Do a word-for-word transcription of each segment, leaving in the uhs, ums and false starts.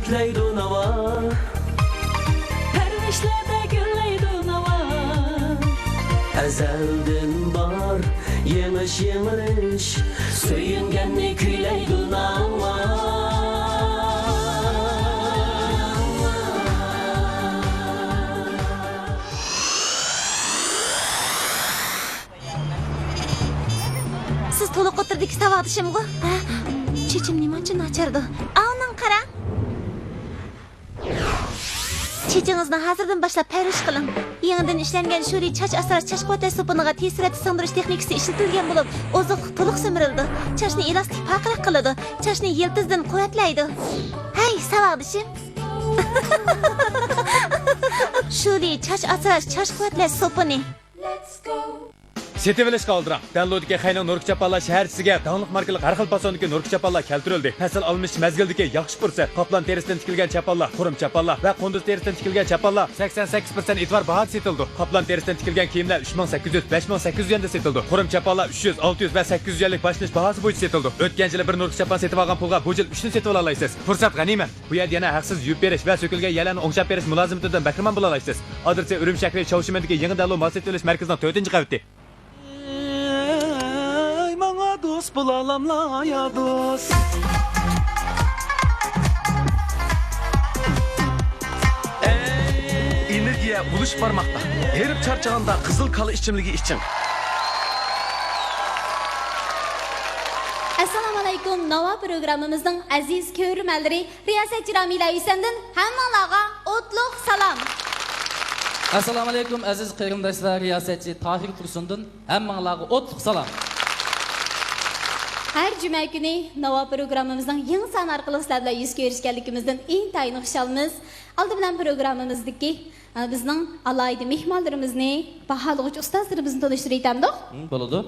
گۈللەيدۇ ناۋا، پەرۋىشلەردە گۈللەيدۇ ناۋا. ئەزەلدىن بار يېڭىش، يېڭىلىش، سۆيۈنگەننى كۈيلەيدۇ ناۋا. سىز تولۇق ئوتتۇرىدىكى ساۋاقدىشىمغۇ؟ ھە؟ چېچىم نېمانچە ناچاردۇ؟ ئاۋۇنىڭغا قاراڭ. چېچىڭىزنى ھازىردىن باشلاپ پەرۋىش قىلىڭ. يېڭىدىن ئىشلەنگەن شۇلى چاچ ئاسراش، چاچ قۇۋۋەتلەش سوپۇنىغا تېز سۈرئەتتە سىڭدۈرۈش تېخنىكىسى ئىشلىتىلگەن بولۇپ، ئوزۇقلۇق تولۇق سۈمۈرۈلىدۇ. چاچنى ئېلاستىك، پارقىراق قىلىدۇ. چاچنى يىلتىزدىن قۇۋۋەتلەيدۇ. ھەي، ساۋاقدىشىم! شۇلى چاچ ئاسراش، چاچ قۇۋۋەتلەش سوپۇنى. سېتىۋېلىشقا ئالدىراڭ! دەنلۇدىكى خەينىڭ نۇركا چاپانلار شەھەرچىسىگە داڭلىق ماركىلىق ھەر خىل پاسوندىكى نۇركا چاپانلار كەلتۈرۈلدى. پەسىل ئالمىشىش مەزگىلىدىكى ياخشى پۇرسەت. قاپلان تېرىسىدىن تىكىلگەن چاپانلار، خۇرۇم چاپانلار ۋە قۇندۇز تېرىسىدىن تىكىلگەن چاپانلار سەكسەن سەككىز پىرسەنت ئېتىبار باھادا سېتىلىدۇ. قاپلان تېرىسىدىن تىكىلگەن كىيىملەر ئۈچ مىڭ سەككىز يۈز، بەش مىڭ سەككىز يۈز يۈەندە سېتىلىدۇ. خۇرۇم چاپانلار ئۈچ يۈز، ئالتە يۈز ۋە سەككىز يۈز يۈەنلىك باشلىنىش باھاسى بويىچە سېتىلىدۇ. ئۆتكەن يىلى بىر نۇركا چاپان سېتىۋالغان پۇلغا بۇ يىل ئۈچنى سېتىۋالالايسىز. پۇرسەت غەنىيمەت! بۇ يەردە يەنە ھەقسىز يۇيۇپ بېرىش ۋە سۆكۈلگەن يەرلەرنى ئوڭشاپ بېرىش مۇلازىمىتىدىن بەھرىمەن بولالايسىز. ئادرېسى ئۈرۈمچى شەھىرى چاۋشىمەندىكى يېڭى دەنلۇ مال سېتىۋېلىش مەركىزىنىڭ تۆتىنچى قەۋىتى. ئەي، ماڭا دوست بولالاملا يا دوست. ئېنېرگىيە بولۇشۇپ بارماقتا. ھېرىپ چارچىغاندا قىزىل كالا ئىچىملىكى ئىچىڭ. ئەسسالامۇئەلەيكۇم، ناۋا پروگراممىمىزنىڭ ئەزىز كۆرۈرمەنلىرى، رىياسەتچى رامىلە ھۈسەندىن ھەممىڭلارغا ئوتلۇق سالام. ئەسسالامۇئەلەيكۇم، ئەزىز قېرىنداشلار، رىياسەتچى تاھىر تۇرسۇندىن ھەممىڭلارغا ئوتلۇق سالام. ھەر جۈمە كۈنى ناۋا پروگراممىمىزنىڭ يېڭى سانى ئارقىلىق سىلەر بىلەن يۈز كۆرۈشكەنلىكىمىزدىن ئىنتايىن خۇشالمىز. ئالدى بىلەن پروگراممىمىزدىكى، ئە، بىزنىڭ ئالاھىدە مېھمانلىرىمىزنى، باھالىغۇچى ئۇستازلىرىمىزنى تونۇشتۇرۇۋېتەمدۇق؟ ھىم، بولىدۇ.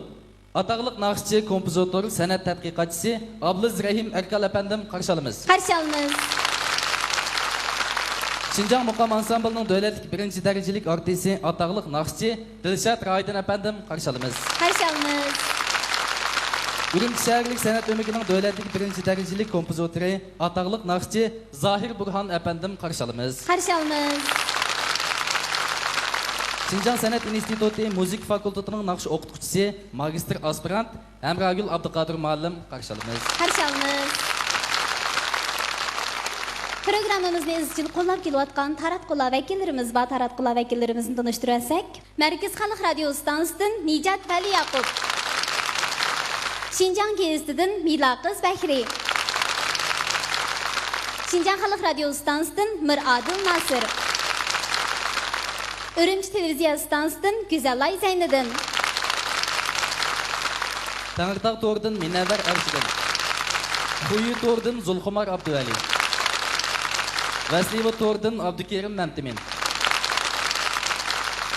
ئاتاقلىق ناخشىچى، كومپوزىتور، سەنئەت تەتقىقاتچىسى ئابلىز رەھىم ئەركان ئەپەندىم، قارشى ئالىمىز. قارشى ئالىمىز. شىنجاڭ مۇقام ئانسامبىلىنىڭ دۆلەتلىك بىرىنچى دەرىجىلىك ئارتىسى، ئاتاقلىق ناخشىچى دىلشات رايدىن ئەپەندىم، قارشى ئالىمىز. قارشى ئالىمىز. ئۈرۈمچى شەھەرلىك سەنئەت ئۆمىكىنىڭ دۆلەتلىك بىرىنچى دەرىجىلىك كومپوزىتورى، ئاتاقلىق ناخشىچى زاھىر بۇرھان ئەپەندىم، قارشى ئالىمىز. قارشى ئالىمىز. شىنجاڭ سەنئەت ئىنستىتۇتى مۇزىكا فاكۇلتېتىنىڭ ناخشا ئوقۇتقۇچىسى، ماگىستىر ئاسپىرانت ھەمراگۈل ئابدۇقادىر مۇئەللىم، قارشى ئالىمىز. قارشى ئالىمىز. پروگراممىمىزنى ئىزچىل قوللاپ كېلىۋاتقان تاراتقۇلار ۋەكىللىرىمىز بار، تاراتقۇلار ۋەكىللىرىمىزنى تونۇشتۇرۇۋەتسەك. مەركىزىي خەلق رادىيو ئىستانسىسىدىن نىجات ۋەلىياقۇپ. شىنجاڭ گېزىتىدىن مىلاقىز بەكرى. شىنجاڭ خەلق رادىيو ئىستانسىسىدىن مىرئادىل ناسىر. ئۈرۈمچى تېلېۋىزىيە ئىستانسىسىدىن گۈزەلئاي زەينىدىن. تەڭرىتاغ تورىدىن مۇنەۋۋەر ئەرشىدىن. خۇيى تورىدىن زۇلخۇمار ئابدۇۋەلى. ۋەسلىۋۇ تورىدىن ئابدۇكېرىم مەمتىمىن.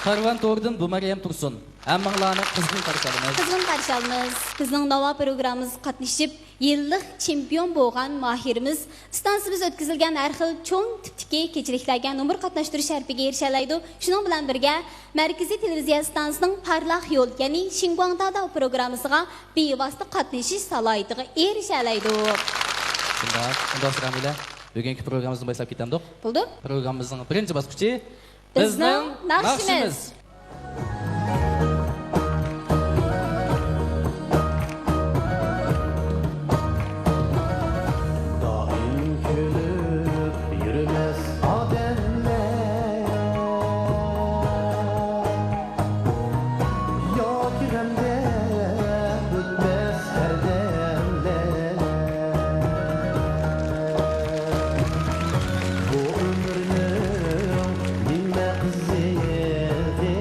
كارۋان تورىدىن بۇمەريەم تۇرسۇن. ھەممىڭلارنى قىزغىن قارشى ئالىمىز. قىزغىن قارشى ئالىمىز. بىزنىڭ ناۋا پروگراممىمىزغا قاتنىشىپ، يىللىق چېمپىيون بولغان ماھىرىمىز، ئىستانسىمىز ئۆتكۈزۈلگەن ھەر خىل چوڭ تىپتىكى كېچىلىكلەرگە نومۇر قاتناشتۇرۇش شەرىپىگە ئېرىشەلەيدۇ. شۇنىڭ بىلەن بىرگە، مەركىزىي تېلېۋىزىيە ئىستانسىسىنىڭ پارلاق يول، يەنى شىنگۇاڭدادا پروگراممىسىغا بىۋاسىتە قاتنىشىش سالاھىيىتىگە ئېرىشەلەيدۇ. شۇنداق، ئۇنداق رامىلە، بۈگۈنكى پروگراممىمىزنى باشلاپ كېتەمدۇق؟ بولدى. پروگراممىمىزنىڭ بىرىنچى باسقۇچى بىزنىڭ بىزنىڭ ناخشىمىز. ناخشىمىز. دائىم كۈلۈپ يۈرمەس ئادەملەر، ياكى غەمدە ئۆتمەس ھەردەملەر. بۇ ئۆمۈرنىڭ نېمە قىزىقى،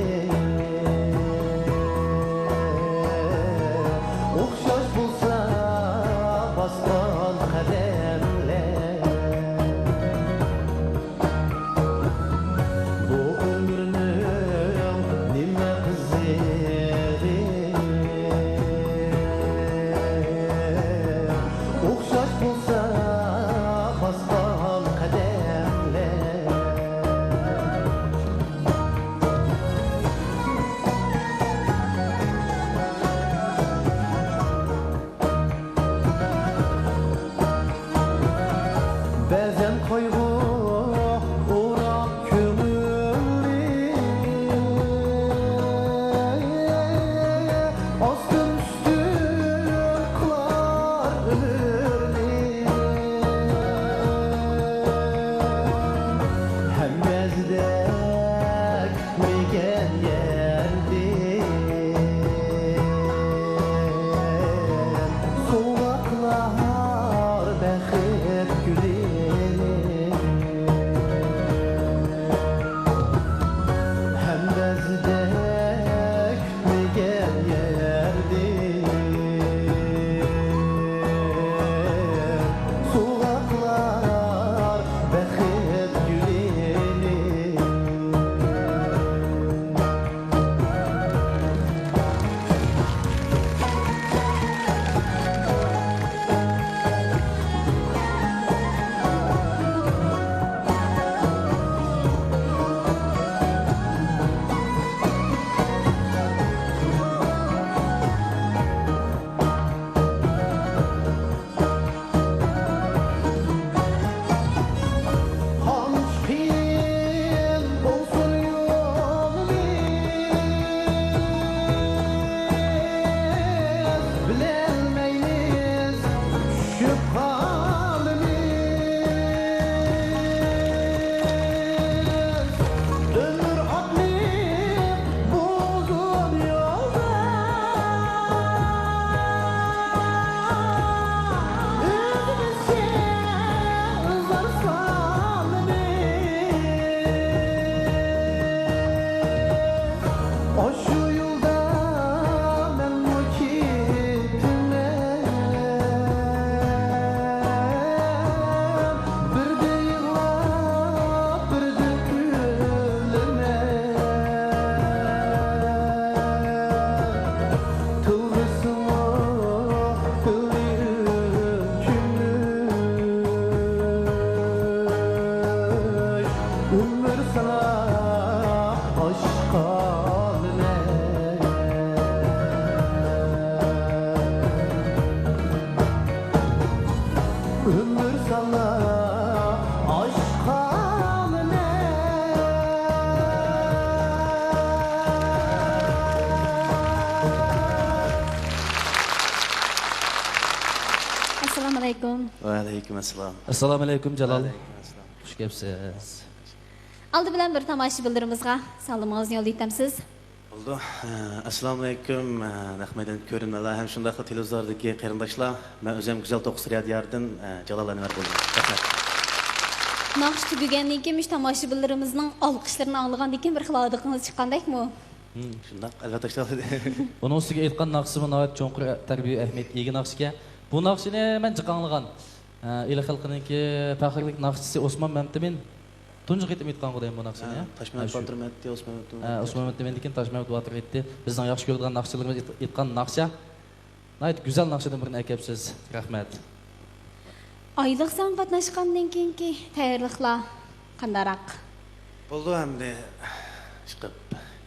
ئاشقالىمەن. ئۆمۈر ساڭا ئاشقالىمەن. ئەسسالامۇ ئەلەيكۇم. ۋەئەلەيكۇم ئەسسالام. ئەسسالامۇ ئەلەيكۇم، جالال. ۋەئەلەيكۇم ئەسسالام. خۇش كەپسىز. ئالدى بىلەن بىر تاماشىبىنلىرىمىزغا سالىمىڭىزنى يوللىۋېتەمسىز؟ بولىدۇ. ئەسسالامۇئەلەيكۇم، نەق مەيدان كۆرۈرمەنلەر ھەم شۇنداقلا تېلېۋىزوردىكى قېرىنداشلار. مەن ئۆزۈم گۈزەل توققۇز رادىيو ياردىن، جالال ئەنۋەر بولدۇم. رەھمەت. ناخشا تۈگىگەندىن كېيىن مۇشۇ تاماشىبىنلىرىمىزنىڭ ئالقىشلىرىنى ئاڭلىغاندىن كېيىن بىر خىل ھاردۇقىڭىز چىققاندەكمۇ؟ شۇنداق، ئەلۋەتتە، شۇنداق. ئۇنىڭ ئۈستىگە ئېيتقان ناخشىسىمۇ ناھايىتى چوڭقۇر تەربىيە ئەھمىيەت ئىگە ناخشىكەن. بۇ ناخشىنى مەن جىق ئاڭلىغان. ئە، ئىلى خەلقىنىڭكى پەخىرلىك ناخشىچىسى ئوسمان مەمتىمىن تۇنجى قېتىم ئېيتقانغۇ دەيمەن بۇ ناخشىنى. ھە، تاشمەمەت ھە، شۇ. باتۇر ئېيتتى، ئوسمان مەمتىمىن ھە، ئېيتتى. ئوسمان مەمتىمىندىن كېيىن تاشمەمەت باتۇر ئېيتتى. بىزنىڭ ياخشى كۆرىدىغان ناخشىچىلىرىمىز ئېيت-، ئېيتقان ناخشا. ناھايىتى گۈزەل ناخشىدىن بىرنى ئەكەپسىز. رەھمەت. ئايلىق سان قاتناشقاندىن كېيىنكى تەييارلىقلار قانداقراق؟ بولدى ئەمدى، ئىشقىلىپ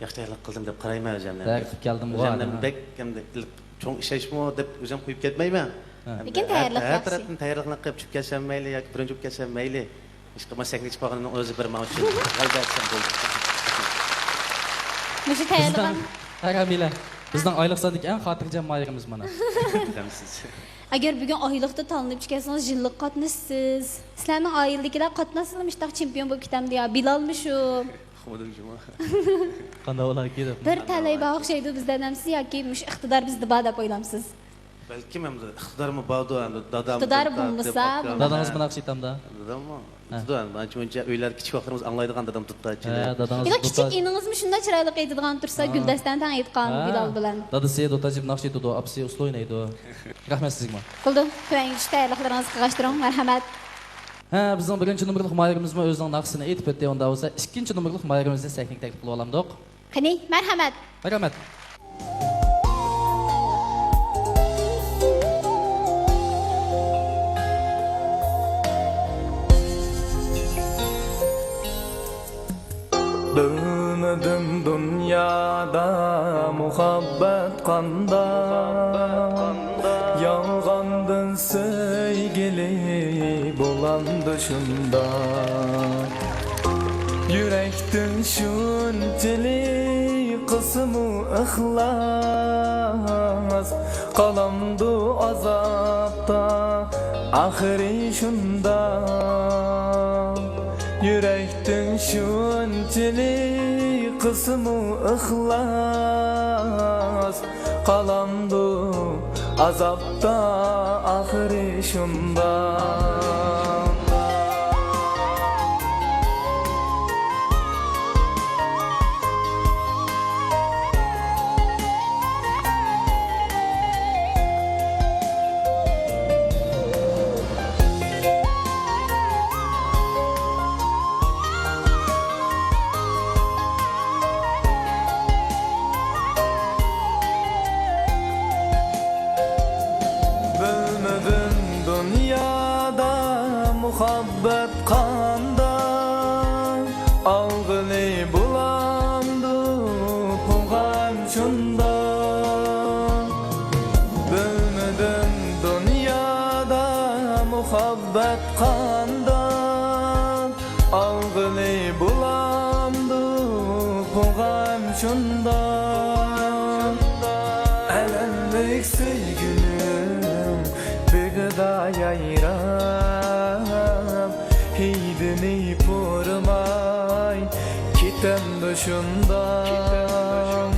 ياخشى تەييارلىق قىلدىم دەپ قارايمەن ئۆزۈمنى. تەييار قىلىپ كەلدىمغۇ. ئۆزۈمنى بەك ئەمدى ئىللىق چوڭ ئىشەنچمۇ دەپ ئۆزۈم قويۇپ كەتمەيمەن. ھە. لېكىن ھەر، تەييارلىق ھەر ياخشى. تەرەپتىن تەييارلىقنى قىلىپ چۈشۈپ كەلسەم مەيلى ياكى بىرىنچى بولۇپ كەلسەم مەيلى. ئىشقىلىپ مانا سەھنىگە چىقىپ بارغىنىمنىڭ ئۆزى بىر ماڭا ئۈچۈن غەلىبە دېسەم بولدى. مۇشۇ تەييارلىق بىزنىڭ، ھەر ھەممىيلەر، بىزنىڭ ئايلىق ساندىكى ئەڭ خاتىرجەم ماھىرىمىز مانا. رەھمەتسىز. ئەگەر بۈگۈن ئايلىقتا تاللىنىپ چۈشۈپ كەلسىڭىز يىللىق قاتنىشىسىز. سىلەرنىڭ ئائىلىدىكىلەر قاتناشسىلا مۇشۇنداق چېمپىيون بولۇپ كېتەمدۇ يا بىلالمۇ شۇ؟ ئۇقمىدىم جۇمۇ. قانداق بولاركى دەپ. بىر تەلەي بار ئوخشايدۇ بىزدە نەمسە ياكى مۇشۇ ئىقتىدار بىزدە بار دەپ ئويلامسىز؟ بەلكىم ئەمدى ئىقتىدارمۇ باردۇ ئەمدى دادام ئىقتىدار بولمىسا، دادام. دادىڭىز مۇنداق ئېيتامدا؟ داداممۇ؟ ھە. ئېيتىدۇ ئەمدى ئانچە مۇنچە ئۆيلەردە كىچىك ۋاقىتلىرىمىز ئاڭلايدىغان دادام دۇتار چېلىپ. ھە، دادىڭىز ياق، كىچىك دۇتار. ئىنىڭىزمۇ شۇنداق چىرايلىق ئېيتىدىغان تۇرسا ھە. گۈلدەستەنە تەڭ ئېيتقان ھە. بىلال بىلەن. دادىسى دۇتار چېلىپ ناخشا ئېيتىدۇ، ئاپىسى ئۇسسۇل ئوينايدۇ. رەھمەت سىزگىمۇ. بولدى، تۆۋەنگىچە تەييارلىقلىرىڭىزغا قاراپ تۇرۇڭ، مەرھەمەت. ھە، بىزنىڭ بىرىنچى نومۇرلۇق ماھىرىمىزمۇ ئۆزىنىڭ ناخشىسىنى ئېيتىپ ئۆتتى، ئۇنداق بولسا ئىككىنچى نومۇرلۇق ماھىرىمىزنى سەھنىگە تەكلىپ قىلىۋالامدۇق. قېنى، مەرھەمەت. مەرھەمەت. بىلمىدىم دۇنيادا مۇھەببەت قانداق، يالغاندىن سۆيگىلى بولامدۇ شۇنداق؟ يۈرەكتىن شۇنچىلىك قىلسىمۇ ئىخلاس، قالامدۇ ئازابتا ئاخىرى شۇنداق؟ يۈرەكتىن شۇنچىلىك قىلسىمۇ ئىخلاس، قالامدۇ ئازابتا ئاخىرى شۇنداق؟ بىلمىدىم دۇنيادا مۇھەببەت قانداق، ئالغىلى بولامدۇ پۇلغام شۇنداق؟ بىلمىدىم دۇنيادا مۇھەببەت قانداق، ئالغىلى بولامدۇ پۇلغام شۇنداق؟ ئەلەملىك سۆيگۈنىڭ بېغىدا يايراپ، ھىدىنى پۇرىماي كېتەمدۇ شۇنداق؟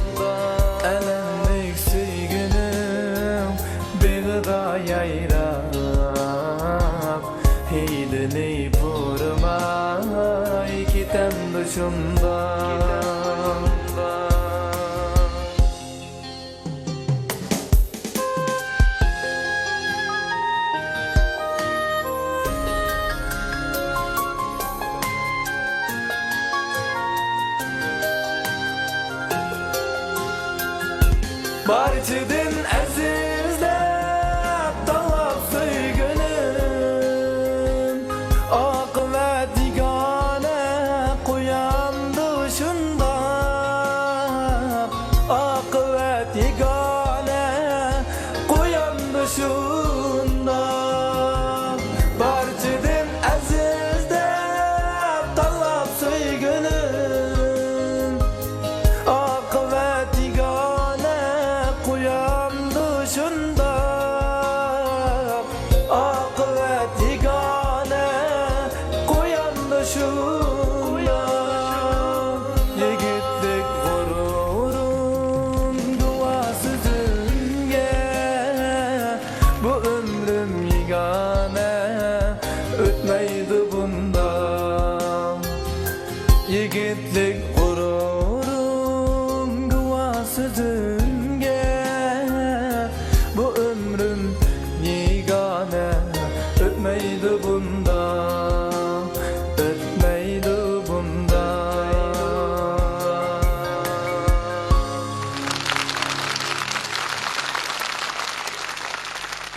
ئەلەملىك سۆيگۈنىڭ بېغىدا يايراپ، ھىدىنى پۇرىماي كېتەمدۇ شۇنداق؟ بارچىدىن ئەزىز دەپ تاڭلاپ سۆيگۈنۈم، ئاقىۋەت يېگانە قويار. يىگىتلىك غۇرۇرۇم گۇۋاھ سۆزۈمگە، بۇ ئۆمرۈم يېگانە، ئۆتمەيدۇ بۇنداق، ئۆتمەيدۇ بۇنداق.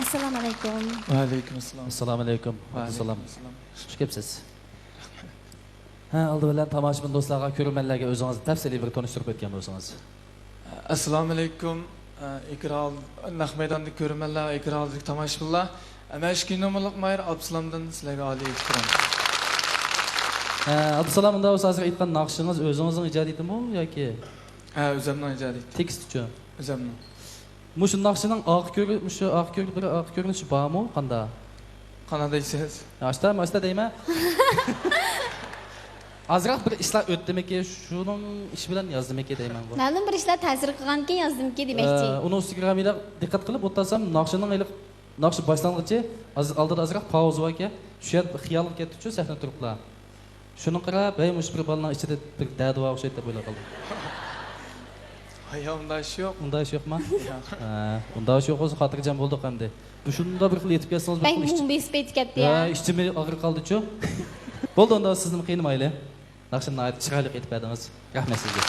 ئەسسالامۇ ئەلەيكۇم. ۋەئەلەيكۇم ئەسسالام. ئەسسالامۇ ئەلەيكۇم. ۋەئەلەيكۇم ئەسسالام. خۇش كەپسىز. ھە، ئالدى بىلەن تاماشىبىن دوستلارغا، كۆرۈرمەنلەرگە ئۆزىڭىزنى تەپسىلىي بىر تونۇشتۇرۇپ ئۆتكەن بولسىڭىز. ئەسسالامۇ ئەلەيكۇم. ئېكران، نەق مەيداندىكى كۆرۈرمەنلەر، ئېكران ئالدىدىكى تاماشىبىنلار. مەن ئىككىنچى نومۇرلۇق ماھىر ئابدۇسالامدىن سىلەرگە ئالىي ئېھتىرام. ھە، ئابدۇسالام، ئۇنداق بولسا ھازىر ئېيتقان ناخشىڭىز ئۆزىڭىزنىڭ ئىجادىيىتىمۇ ياكى؟ ھە، ئۆزۈمنىڭ ئىجادىيىتى. تېكىستىچۇ؟ ئۆزۈمنىڭ. مۇشۇ ناخشىنىڭ ئارقا كۆرۈ-، مۇشۇ ئارقا كۆرۈ-، بىر ئارقا كۆرۈنۈشى بارمۇ؟ قانداق؟ قانداق دەيسىز؟ ئاشتا، ئاشتا دەيمەن. ئازراق بىر ئىشلار ئۆتتىمىكى، شۇنىڭ ئىشى بىلەن يازدىمىكى دەيمەنغۇ. مەلۇم بىر ئىشلار تەسىر قىلغانكىن يازدىمىكى دېمەكچى. ئە، ئۇنىڭ ئۈستىگە مۇنداق دىققەت قىلىپ ئولتۇرسام، ناخشىنىڭ ھېلىقى، ناخشا باشلانغۇچە ئاز-، ئالدىدا ئازراق پاۋزا باركەن، شۇ يەر خىيالغا كەتتىچۇ سەھنە تۇرۇپلا. شۇنى قاراپ، ھەي، مۇشۇ بىر بالىنىڭ ئىچىدە بىر دەردى بار ئوخشايدۇ دەپ ئويلاپ قالدىم. ھايا، ئۇنداق ئىش يوق. ئۇنداق ئىش يوقما؟ ياق. ھە، ئۇنداق ئىش يوق بولسا خاتىرجەم بولدۇق ئەمدى. مۇشۇندا بىر خىل يېتىپ كەتسىڭىز، بىر بەك خىل ئىچ-، مۇڭ بېسىپ كەتتى، ھە، ھە؟ ئىچىمى ئاغرىپ قالدىچۇ. بولدى، ئۇنداق سىزنى قىينىمايلى. ناخشىنى ناھايىتى چىرايلىق ئېيتىپ بەردىڭىز. رەھمەت سىزگە.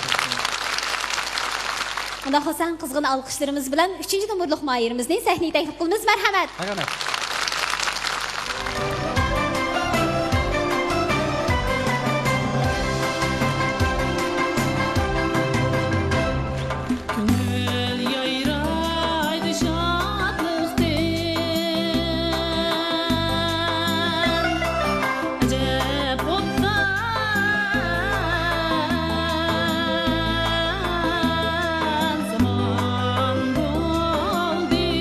ئۇنداق بولسا، قىزغىن ئالقىشلىرىمىز بىلەن ئۈچىنچى نومۇرلۇق ماھىرىمىزنى سەھنىگە تەكلىپ قىلىمىز. مەرھەمەت. مەرھەمەت. كۆڭۈل يايرايدۇ شادلىقتىن. ئەجەب ئوبدان زامان بولدى.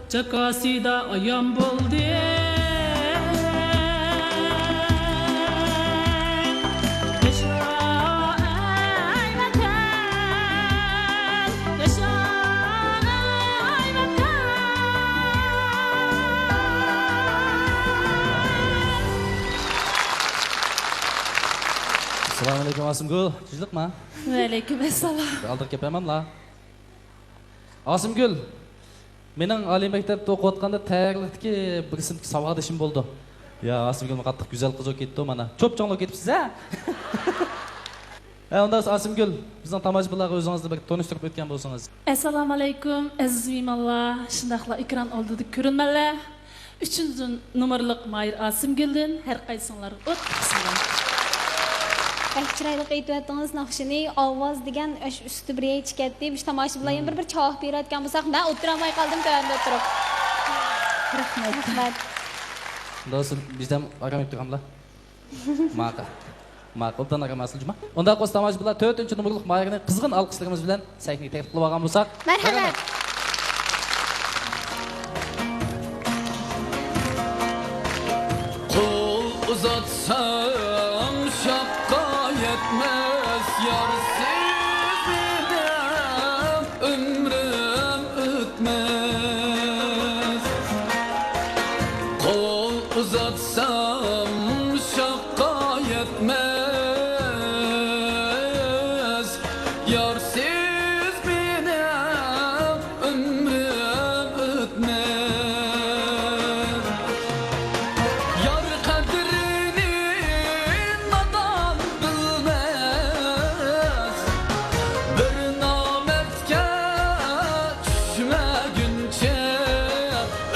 چاكاسىدا ئايان بولدى. ياشا، ئەي ۋەتەن! ياشا، ئەي ۋەتەن! ئەسسالامۇئەلەيكۇم، ئاسىمگۈل. تىنچلىقما؟ ۋەئەلەيكۇم ئەسسالام. ئالدىغا كەپ بەرمەملا. ئاسىمگۈل، مېنىڭ ئالىي مەكتەپتە ئوقۇۋاتقاندا تەييارلىقتىكى بىر سىنىپتىكى ساۋاقدىشىم بولىدۇ. يا، ئاسىمگۈلمۇ قاتتىق گۈزەل قىز بولۇپ كېتىپتۇ مانا. چوپچوڭلاپ كېتىپسىز ھە؟ ھە، ئۇنداق بولسا ئاسىمگۈل، بىزنىڭ تاماشىبىنلارغا ئۆزىڭىزنى بىر تونۇشتۇرۇپ ئۆتكەن بولسىڭىز. ئەسسالامۇئەلەيكۇم، ئەزىز مېھمانلار، شۇنداقلا ئېكران ئالدىدىكى كۆرۈرمەنلەر. ئۈچىنچى نومۇرلۇق ماھىر ئاسىمگۈلدىن ھەر قايسىڭلارغا ئوتلۇق سالام. بەك چىرايلىق ئېيتىۋەتتىڭىز ناخشىنى. ئاۋاز دېگەن ئاشۇ ئۈستى بىر يەرگە چىقاتتى. مۇشۇ تاماشىبىنلار يەنە بىر، بىر چاۋاك بېرىۋەتكەن بولساق، مەن ئولتۇرالماي قالدىم تۆۋەندە ئولتۇرۇپ. رەھمەت. رەھمەت. دوستۇم، بىزدەم ئارام ئېلىپ تۇراملا. ماقۇل. ماقۇل، ئوبدان ئارام ئالسۇن جۇما. ئۇنداق بولسا تاماشىبىنلار تۆتىنچى نومۇرلۇق ماھىرنى قىزغىن ئالقىشلىرىمىز بىلەن سەھنىگە تەكلىپ قىلىپ ئالغان بولساق. مەرھەمەت. قول ئۇزاتسام شاخقا يەتمەس، يارسىز مېنىڭ ئۆمرۈم ئۆتمەس. قول ئۇزاتسام شاخقا يەتمەس، يارسىز مېنىڭ ئۆمرۈم ئۆتمەس. يار قەدرىنى نادان بىلمەس، بىر نامەرد چۈشمەگۈنچە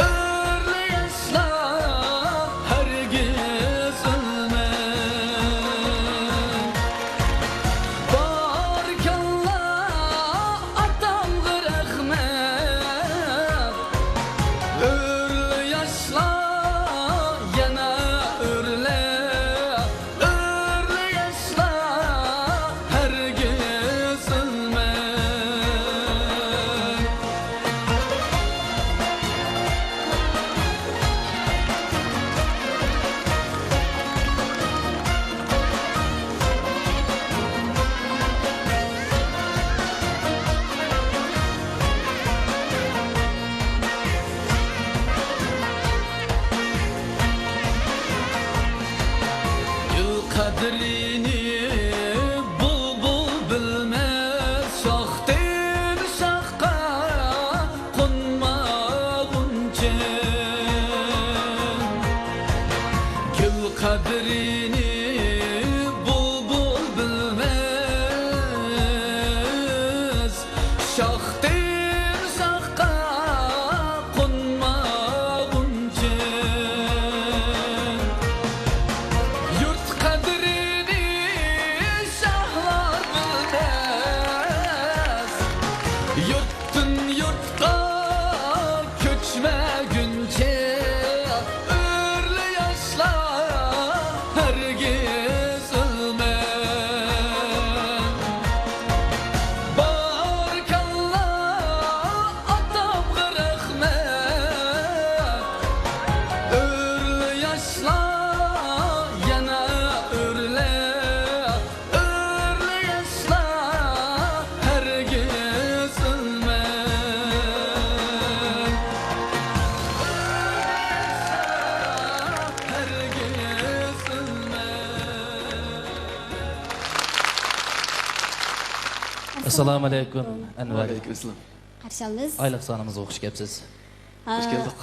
ئۆرلە ياشلار ھەرگىز ئۆلمەس. باركاللا، ئاتامغا رەھمەت. ئۆرلە ياشلار يەنە ئۆرلە. ئۆرلە ياشلار ھەرگىز ئۆلمەس. گۈل قەدرىنى بۇلبۇل بىلمەس، شاختىن شاخقا قونمىغۇنچە. گۈل قەدرىنى بۇلبۇل بىلمەس، شاختىن شاخقا قونمىغۇنچە. يۇرت قەدرىنى شاھلار بىلمەس، يۇرتتىن يۇرتقا كۆچمىگۈنچە، ئۆرلە ياشلار ھەرگىز ئۆلمەس. باركاللا، ئاتامغا رەھمەت. ئۆرلە ياشلار يەنە ئۆرلە، ئۆرلە ياشلار ھەرگىز ئۆلمەس. ھەرگىز ئۆلمەس. ئەسسالامۇ ئەلەيكۇم، ئەنۋەر. ۋەئەلەيكۇم ئەسسالام. قارشى ئالىمىز. ئايلىق سانىمىزغا خۇش كەپسىز. ئا، خۇش كەلدۇق.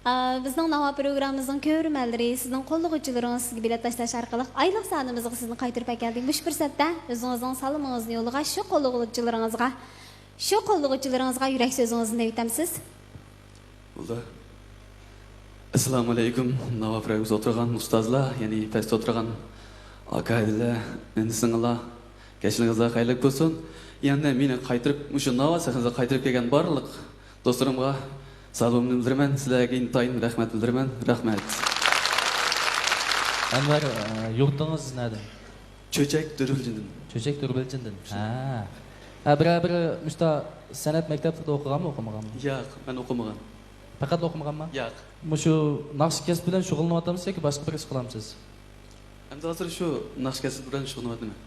ئا، بىزنىڭ ناۋا پروگراممىمىزنىڭ كۆرۈرمەنلىرى سىزنىڭ قوللىغۇچىلىرىڭىز سىزگە بېلەت تاشلاش ئارقىلىق ئايلىق سانىمىزغا سىزنى قايتۇرۇپ ئەكەلدى. مۇشۇ پۇرسەتتە ئۆزىڭىزنىڭ سالىمىڭىزنى يوللىغاچ، شۇ قوللىغۇچىلىرىڭىزغا، شۇ قوللىغۇچىلىرىڭىزغا يۈرەك سۆزىڭىزنى دەۋېتەمسىز؟ بولدى. ئەسسالامۇ ئەلەيكۇم، ناۋا پروگراممىسىدا ئولتۇرغان ئۇستازلار، يەنى پەستە ئولتۇرغان ئاكا-ئىنىلەر، ئىنى-سىڭىللار، كەچلىرىڭىزلار خەيرلىك بولسۇن. يەنە مېنى قايتۇرۇپ، مۇشۇ ناۋا سەھنىسىگە قايتۇرۇپ كەلگەن بارلىق دوستلىرىمغا سالىمىمنى بىلدۈرىمەن، سىلەرگە ئىنتايىن رەھمەت بىلدۈرىمەن. رەھمەت. ئەنۋەر، ئە، يۇرتىڭىز نەدە؟ چۆچەك دۆربىلجىندىن. چۆچەك دۆربىلجىندىن. ھە. ھە، بىرەر بىر مۇشتا سەنئەت مەكتەپلىرىدە ئوقۇغانمۇ، ئوقۇمىغانمۇ؟ ياق، مەن ئوقۇمىغان. پەقەتلا ئوقۇمىغانما؟ ياق. مۇشۇ ناخشا كەسپى بىلەن شۇغۇللىنىۋاتامسىز ياكى باشقا بىر ئىش قىلامسىز؟ ئەمدى ھازىر شۇ ناخشا كەسپى بىلەن شۇغۇللىنىۋاتىمەن.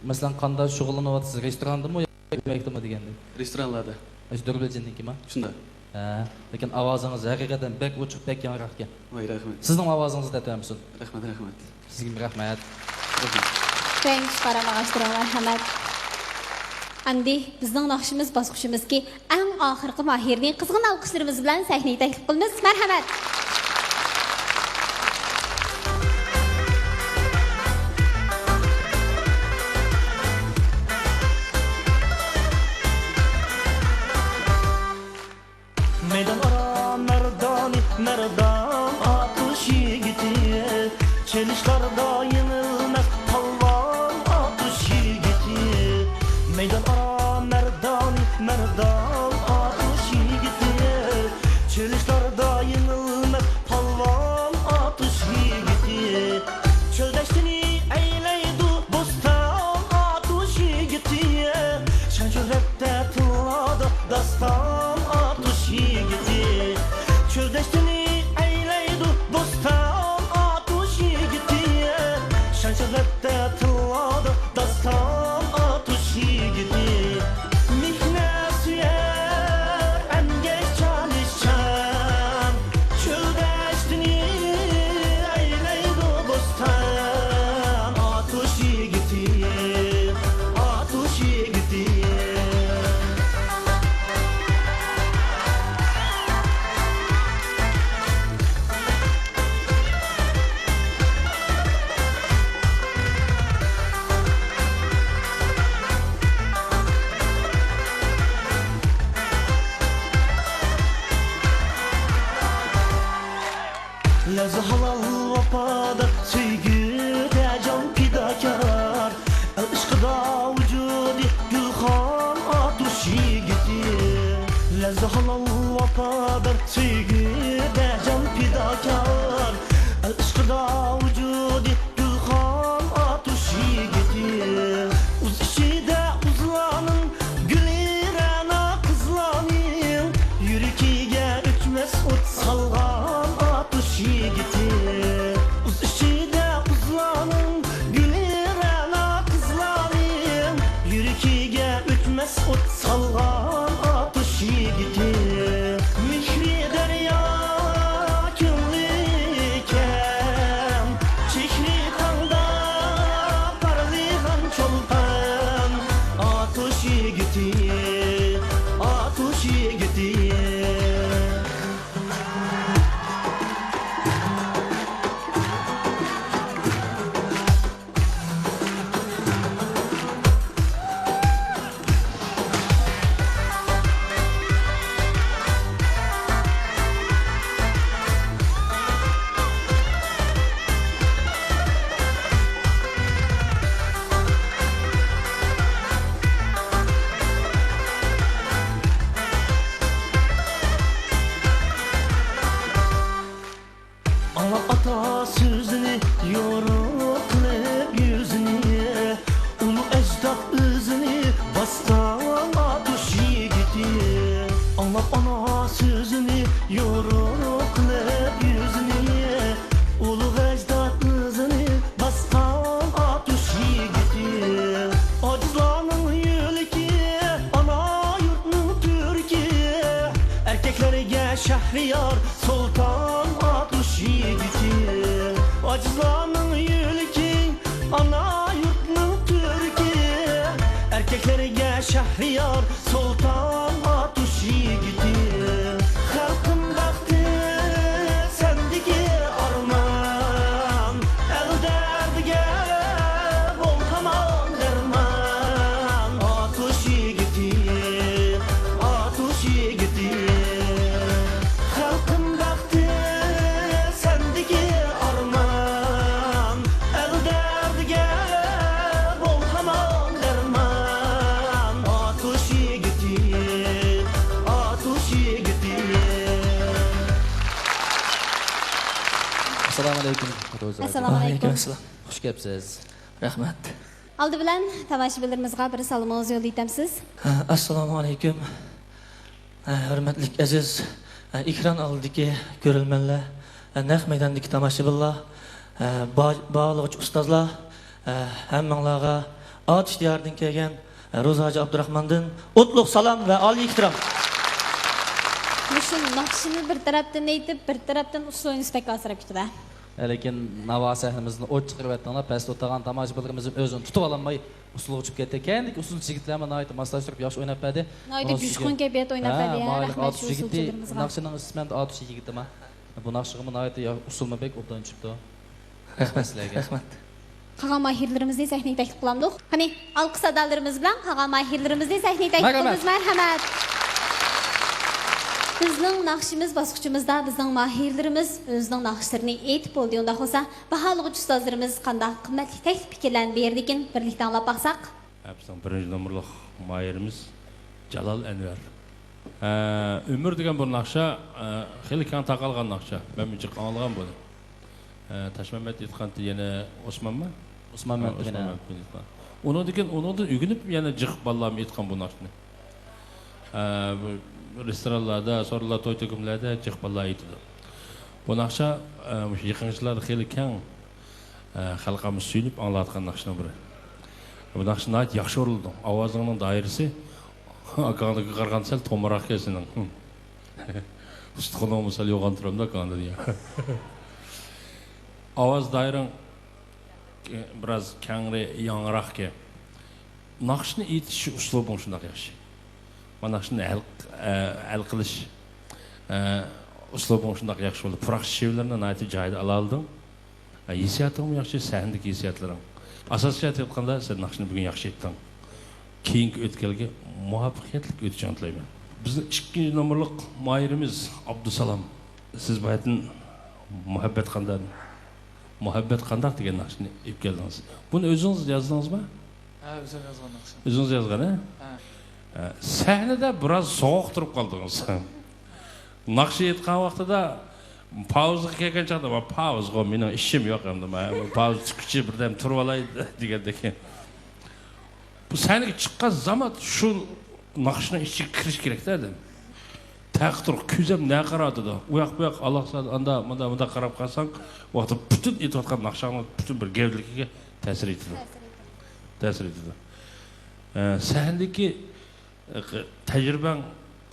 مەسىلەن، قانداق شۇغۇللىنىۋاتىسىز؟ رېستوراندىمۇ ياكى ئۆمەكتىمۇ دېگەندەك؟ رېستورانلاردا. ئاشۇ دۇربىجىننىڭكىما؟ شۇنداق. ھە، لېكىن ئاۋازىڭىز ھەقىقەتەن بەك ئوچۇق، بەك ياڭراق ئىكەن. ۋاي، رەھمەت. سىزنىڭ ئاۋازىڭىز تەتۈر بولسۇن. رەھمەت، رەھمەت. سىزگىمۇ رەھمەت. رەھمەت. تەڭ قاراماغاچلىرىڭ مەرھەمەت. ئەمدى بىزنىڭ ناخشىمىز باسقۇچىمىزكى ئەڭ ئاخىرقى ماھىرنى قىزغىن ئالقىشلىرىمىز بىلەن سەھنىگە تەكلىپ قىلىمىز. مەرھەمەت. مەيدان ئارا مەردانى، مەردان ئاتۇش يىگىتى، چېلىشلاردا يېڭىلمەس پالۋان ئاتۇش يىگىتى. مەيدان ئارا مەردانى، مەردان ئاتۇش يىگىتى، چېلىشلاردا يېڭىلمەس پالۋان ئاتۇش يىگىتى. چۆل دەشتىنى ئەيلەيدۇ بوستان ئاتۇش يىگىتى. شان شۆھرەتتە تىللادا داستان ئاتۇش يىگىتى. چۆل دەشتىنى ئەيلەيدۇ بوستان ئاتۇش يىگىتى. شان شۆھرەتتە تىللادا داستان ئاتۇش يىگىتى. مېھنەت سۆيەر، ئەمگەك چالىشچان، چۆل دەشتىنى ئەيلەيدۇ بوستان. ئاتۇش يىگىتى، ئاتۇش يىگىتى. لەۋزى ھالال ۋاپادار، سۆيگۈدە جان پىداكار، ئەل ئىشقىدا ۋۇجۇدى گۈلخان ئاتۇش يىگىتى. لەۋزى ھالال ۋاپادار، سۆيگۈدە جان پىداكار، ئەل ئىشقىدا ۋۇجۇدى گۈلخان ئاتۇش يىگىتى. ئۇز ئىچىدە ئۇزلارنىڭ گۈلى رەنا قىزلارنىڭ، يۈرىكىگە ئۆچمەس ئوت سالغان ئاتۇش يىگىتى. ئۇز ئىچىدە ئۇزلارنىڭ گۈلى رەنا قىزلارنىڭ، يۈرىكىگە ئۆچمەس ئوت سالغان ئاتۇش يىگىتى. مېھرى دەريا كۆڭلى كەڭ، چېھرى تاڭدا پارلىغان چولپان، ئاتۇش يىگىتى، ئاتۇش يىگىتى. ئاڭلاپ ئاتا سۆزىنى، يورۇق قىلىپ يۈزىنى، ئۇلۇغ ئەجداد ئىزىنى باسقان ئاتۇش يىگىتى. ئاڭلاپ ئانا سۆزىنى، يورۇق قىلىپ يۈزىنى، ئۇلۇغ ئەجداد ئىزىنى باسقان ئاتۇش يىگىتى. ئاجىزلارنىڭ يۆلىكى، ئانا يۇرتنىڭ تۈركى، ئەركەكلەرگە شەھرىيار، سۇلتان ئاتۇش يىگىتى. ئاجىزلارنىڭ يۆلىكى، ئانا يۇرتنىڭ تۈركى، ئەركەكلەرگە شەھرىيار، سۇلتان ئاتۇش يىگىتى. خەلقىم بەختى سەندىكى ئارمان، ئەل دەردىگە بول ھامان دەرمان. ئاتۇش يىگىتى، ئاتۇش يىگىتى. خەلقىم بەختى سەندىكى ئارمان، ئەل دەردىگە بول ھامان دەرمان. ئاتۇش يىگىتى، ئاتۇش يىگىتى. ئەسسالامۇ ئەلەيكۇم، روزا. ئەسسالامۇ ئەلەيكۇم. ۋەئەلەيكۇم ئەسسالام. خۇش كەپسىز. رەھمەت. ئالدى بىلەن تاماشىبىنلىرىمىزغا بىر سالىمىڭىزنى يوللايتامسىز؟ ھە، ئەسسالامۇ ئەلەيكۇم. ھە، ھۆرمەتلىك ئەزىز ئېكران ئالدىدىكى كۆرۈرمەنلەر، نەق مەيداندىكى تاماشىبىنلار، با-، باھالىغۇچى ئۇستازلار، ھەممىڭلارغا ئاتۇش دىيارىدىن كەلگەن روزى ھاجى ئابدۇراخماندىن ئوتلۇق سالام ۋە ئالىي ئېھتىرام. مۇشۇ ناخشىنى بىر تەرەپتىن ئېيتىپ، بىر تەرەپتىن ئۇسسۇل ئوينىسا بەك ئاسراپ كېتىدۇ. لېكىن ناۋا سەھنىمىزدىن ئوت چىقىرىۋەتتىڭلار، پەستە ئولتۇرغان تاماشىبىنلىرىمىز ئۆزىنى تۇتۇۋالالماي ئۇسسۇلغا ئۇچۇپ كەتتى. كەينىدىكى ئۇسسۇلچى يىگىتلەرمۇ ناھايىتى ماسلاشتۇرۇپ ياخشى ئويناپ بەردى. ناھايىتى جۇشقۇن كەيپىياتتا ئويناپ بەردى، ھە، ماھىرلىق رەھمەت شۇ ئاتۇش يىگىتى، ئۇسسۇلچىلىرىمىزغا. ناخشىنىڭ ئىسمى ئەمدى ئاتۇش يىگىتىما؟ بۇ ناخشىغىمۇ ناھايىتى يا-، ئۇسسۇلمۇ بەك ئوبدان چۈشۈپتۇ. رەھمەت سىلەرگە. رەھمەت. قالغان ماھىرلىرىمىزنى سەھنىگە تەكلىپ قىلامدۇق. قېنى، ئالقىش سادالىرىمىز بىلەن قالغان ماھىرلىرىمىزنى سەھنىگە تەكلىپ قىلىمىز. مەرھەمەت. بىزنىڭ ناخشىمىز باسقۇچىمىزدا بىزنىڭ ماھىرلىرىمىز ئۆزىنىڭ ناخشىلىرىنى ئېيتىپ بولدى. ئۇنداق بولسا، باھالىغۇچى ئۇستازلىرىمىز قانداق قىممەتلىك تەكلىپ پىكىرلەرنى بېرىدىكىن، بىرلىكتە ئاڭلاپ باقساق. ھە، بىزنىڭ بىرىنچى نومۇرلۇق ماھىرىمىز جالال ئەنۋەر. ھە، ئۆمۈر دېگەن بۇ ناخشا، ھە، خېلى كەڭ تارقالغان ناخشا. مەنمۇ جىق ئاڭلىغان بۇنى. ھە، تاشمەمەت ئېيتقانتى يەنە ئوسمانمۇ؟ ئوسمان ھە، مەمتىمىن، ھە. ئوسمان مەمتىمىن ئېيتقان. ئۇنىڭدىن كېيىن، ئۇنىڭدىن ئۆگىنىپ يەنە جىق بالىلارمۇ ئېيتقان بۇ ناخشىنى. ھە، بۇ رېستورانلاردا، سورۇنلار، توي تۆكۈملەردە جىق بالىلار ئېيتىدۇ. بۇ ناخشا، ھە، مۇشۇ يېقىنقى يىللاردا خېلى كەڭ، ھە، خەلق ئاممىسى سۆيۈنۈپ ئاڭلاۋاتقان ناخشىنىڭ بىرى. بۇ ناخشا ناھايىتى ياخشى ئورۇنلىدىڭ. ئاۋازىڭنىڭ دائىرىسى ئاكاڭنىڭكىگە قارىغاندا سەل تومراق ئىكەن سېنىڭ. ئۇستىخىنىڭمۇ سەل يوغان تۇرامدۇ ئاكاڭدىن يا. ئاۋاز دائىرەڭ بىراز كەڭرى، ياڭراقكەن. ناخشىنى ئېيتىش ئۇسلۇبۇڭ شۇنداق ياخشى. مانا ناخشىنى ھەل، ئە، ھەل قىلىش، ئە، ئۇسلۇبۇڭ شۇنداق ياخشى بولدى. پۇراق شېۋىلىرىنى ناھايىتى جايىدا ئالالىدىڭ. ئە، ھېسسىياتىڭمۇ ياخشى، سەھنىدىكى ھېسسىياتلىرىڭ. ئاساسىي جەھەتتىن ئېيتقاندا، سەن ناخشىنى بۈگۈن ياخشى ئېيتتىڭ. كېيىنكى ئۆتكەلگە مۇۋەپپەقىيەتلىك ئۆتۈشۈڭنى تىلەيمەن. بىزنىڭ ئىككىنچى نومۇرلۇق ماھىرىمىز ئابدۇسالام. سىز باياتىن مۇھەببەت قانداق، مۇھەببەت قانداق دېگەن ناخشىنى ئېلىپ كەلدىڭىز. بۇنى ئۆزىڭىز يازدىڭىزمۇ؟ ھە، ئۆزۈم يازغان ناخشا. ئۆزىڭىز يازغان، ھە؟ ھە. ھە، سەھنىدە بىراز سوغۇق تۇرۇپ قالدىڭىز. ناخشا ئېيتقان ۋاقتىدا پاۋزىغا كەلگەن چاغدا، «ۋا، پاۋزىغۇ، مېنىڭ ئىشىم يوق ئەمدى، مانا پاۋزا چىققۇچە بىردەم تۇرۇۋالاي» دېگەندەك. بۇ سەھنىگە چىققان زامات شۇ ناخشىنىڭ ئىچىگە كىرىش كېرەك-دە ئادەم. تەقى تۇرۇق، كۆزەم نە قاراۋاتىدۇ؟ ئۇ ياق بۇ ياق، ئالاقسان، ئاندا، مۇندا، مۇندا قاراپ قالساڭ، ۋاقتىدا پۈتۈن ئېيتىۋاتقان ناخشاڭنىڭ پۈتۈن بىر گەۋدىلىكىگە تەسىر يېتىدۇ. تەسىر يېتىدۇ. ئە، سەھنىدىكى، ئە، تەجرىبەڭ